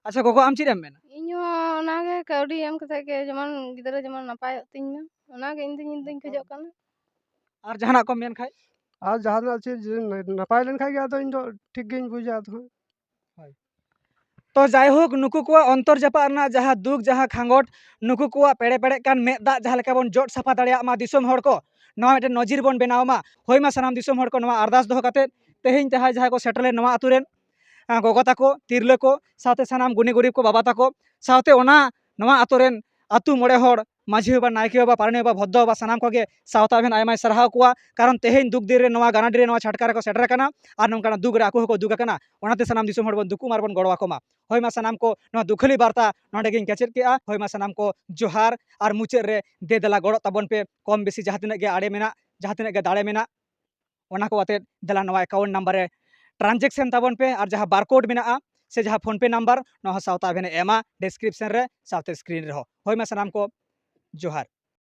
ᱟᱪᱪᱷᱟ ᱜᱚᱜᱚ, ᱟᱢ ᱪᱮᱫ ᱮᱢ ᱢᱮᱱᱟ? ᱤᱧ ᱦᱚᱸ ᱚᱱᱟᱜᱮ, ᱠᱟᱹᱣᱰᱤ ᱮᱢ ᱠᱟᱛᱮ ᱜᱮ ᱡᱮᱢᱚᱱ ᱜᱤᱫᱽᱨᱟᱹ ᱡᱮᱢᱚᱱ ᱱᱟᱯᱟᱭᱚᱜ ᱛᱤᱧ ᱢᱟ, ᱚᱱᱟᱜᱮ ᱤᱧ ᱫᱚᱧ, ᱤᱧ ᱫᱚᱧ ᱠᱷᱚᱡᱚᱜ ᱠᱟᱱᱟ᱾ ᱟᱨ ᱡᱟᱦᱟᱱᱟᱜ ᱠᱚ ᱢᱮᱱ ᱠᱷᱟᱡ? ᱟᱨ ᱡᱟᱦᱟᱱᱟᱜ ᱪᱮᱫ ᱡᱮ ᱱᱟᱯᱟᱭ ᱞᱮᱱᱠᱷᱟᱡ ᱜᱮ ᱟᱫᱚ ᱤᱧ ᱫᱚ ᱴᱷᱤᱠ ᱜᱤᱧ ᱵᱩᱡᱟ ᱟᱫᱚ ᱦᱟᱸᱜ᱾ ᱦᱳᱭ᱾ ᱛᱚ ᱡᱟᱭᱦᱳᱠ, ᱱᱩᱠᱩ ᱠᱚᱣᱟᱜ ᱚᱱᱛᱚᱨ ᱡᱟᱯᱟᱜ ᱨᱮᱱᱟᱜ ᱡᱟᱦᱟᱸ ᱫᱩᱠ, ᱡᱟᱦᱟᱸ ᱠᱷᱟᱸᱜᱚᱴ, ᱱᱩᱠᱩ ᱠᱚᱣᱟᱜ ᱯᱮᱲᱮ ᱯᱮᱲᱮᱜ ᱠᱟᱱ ᱢᱮᱫ ᱫᱟᱜ ᱡᱟᱦᱟᱸ ᱞᱮᱠᱟ ᱵᱚᱱ ᱡᱚᱫ ᱥᱟᱯᱷᱟ ᱫᱟᱲᱮᱭᱟᱜ ᱢᱟ ᱫᱤᱥᱚᱢ ᱦᱚᱲ ᱠᱚ, ᱱᱚᱣᱟ ᱢᱤᱫᱴᱮᱱ ᱱᱚᱡᱤᱨ ᱵᱚᱱ ᱵᱮᱱᱟᱣ ᱢᱟ᱾ ᱦᱳᱭ ᱢᱟ ᱥᱟᱱᱟᱢ ᱫᱤᱥᱚᱢ ᱦᱚᱲ ᱠᱚ ᱱᱚᱣᱟ ᱟᱨᱫᱟᱥ ᱫᱚᱦᱚ ᱠᱟᱛᱮᱫ, ᱛᱮᱦᱮᱧ ᱡᱟᱦᱟᱸᱭ, ᱡᱟᱦᱟᱸᱭ ᱠᱚ ᱥᱮᱴᱮᱨ ᱞᱮᱱ ᱱᱚᱣᱟ ᱟᱛᱳ ᱨᱮᱱ, ᱟᱸ, ᱜᱚᱜᱚ ᱛᱟᱠᱚ, ᱛᱤᱨᱞᱟᱹ ᱠᱚ, ᱥᱟᱶᱛᱮ ᱥᱟᱱᱟᱢ ᱜᱩᱱᱤ ᱜᱩᱨᱤᱵ ᱠᱚ ᱵᱟᱵᱟ ᱛᱟᱠᱚ, ᱥᱟᱶᱛᱮ ᱚᱱᱟ ᱱᱚᱣᱟ ᱟᱛᱳ ᱨᱮᱱ ᱟᱹᱛᱩ ᱢᱚᱬᱮ ᱦᱚᱲ, ᱢᱟᱹᱡᱷᱤ ᱵᱟᱵᱟ, ᱱᱟᱭᱠᱮ ᱵᱟᱵᱟ, ᱯᱟᱨᱟᱱᱤᱠ ᱵᱟᱵᱟ, ᱵᱷᱚᱫᱽᱫᱚ ᱵᱟᱵᱟ, ᱥᱟᱱᱟᱢ ᱠᱚᱜᱮ ᱥᱟᱶᱛᱟ ᱮᱵᱷᱮᱱ ᱟᱭᱢᱟᱭ ᱥᱟᱨᱦᱟᱣ ᱠᱚᱣᱟ᱾ ᱠᱟᱨᱚᱱ ᱛᱮᱦᱮᱧ ᱫᱩᱠ ᱫᱤᱱ ᱨᱮ ᱱᱚᱣᱟ ᱜᱟᱱᱟᱰᱤ ᱨᱮ ᱱᱚᱣᱟ ᱪᱷᱟᱴᱠᱟ ᱨᱮᱠᱚ ᱥᱮᱴᱮᱨ ᱟᱠᱟᱱᱟ ᱟᱨ ᱱᱚᱝᱠᱟᱱᱟᱜ ᱫᱩᱠ ᱨᱮ ᱟᱠᱚ ᱦᱚᱸᱠᱚ ᱫᱩᱠ ᱟᱠᱟᱱᱟ᱾ ᱚᱱᱟᱛᱮ ᱥᱟᱱᱟᱢ ᱫᱤᱥᱚᱢ ᱦᱚᱲ ᱵᱚᱱ ᱫᱩᱠᱩᱜ ᱢᱟ ᱟᱨ ᱵᱚᱱ ᱜᱚᱲᱚ ᱟᱠᱚ ᱢᱟ᱾ ᱦᱳᱭ ᱢᱟ ᱥᱟᱱᱟᱢ ᱠᱚ, ᱱᱚᱣᱟ ᱫᱩᱠᱷᱟᱹᱞᱤ ᱵᱟᱨᱛᱟ ᱱᱚᱰᱮ ᱜᱤᱧ ᱠᱮᱪᱮᱫ ᱠᱮᱜᱼᱟ᱾ ᱦᱳᱭ ᱢᱟ ᱥᱟᱱᱟᱢ ᱠᱚ ᱡᱚᱦᱟᱨ, ᱟᱨ ᱢᱩᱪᱟᱹᱫ ᱨᱮ ᱫᱮ ᱫᱮᱞᱟ ᱜᱚᱲᱚᱜ ᱛᱟᱵᱚᱱ ᱯᱮ, ᱠᱚᱢ ᱵᱮᱥᱤ ᱡᱟᱦᱟᱸ ᱛᱤᱱᱟᱹᱜ ᱜᱮ ᱟᱲᱮ ᱢᱮᱱᱟᱜ, ᱡᱟᱦᱟᱸ ᱛᱤᱱᱟᱹᱜ ᱜᱮ ᱫᱟᱲᱮ ᱢᱮᱱᱟᱜ, ᱚᱱᱟ ᱠᱚ ᱟᱛᱮᱫ ᱫᱮᱞᱟ ᱱᱚᱣᱟ account number ᱨᱮ transaction ᱛᱟᱵᱚᱱ ᱯᱮ, ᱟᱨ ᱡᱟᱦᱟᱸ barcode ᱢᱮᱱᱟᱜᱼᱟ ᱥᱮ ᱡᱟᱦᱟᱸ PhonePe number, ᱱᱚᱣᱟ ᱦᱚᱸ ᱥᱟᱶᱛᱟ ᱮᱵᱷᱮᱱᱮ ᱮᱢᱟ description ᱨᱮ, ᱥᱟᱶᱛᱮ screen ᱨᱮᱦᱚᱸ᱾ ᱦᱳᱭ ᱢᱟ ᱥᱟᱱᱟᱢ ᱠᱚ ᱡᱚᱦᱟᱨ᱾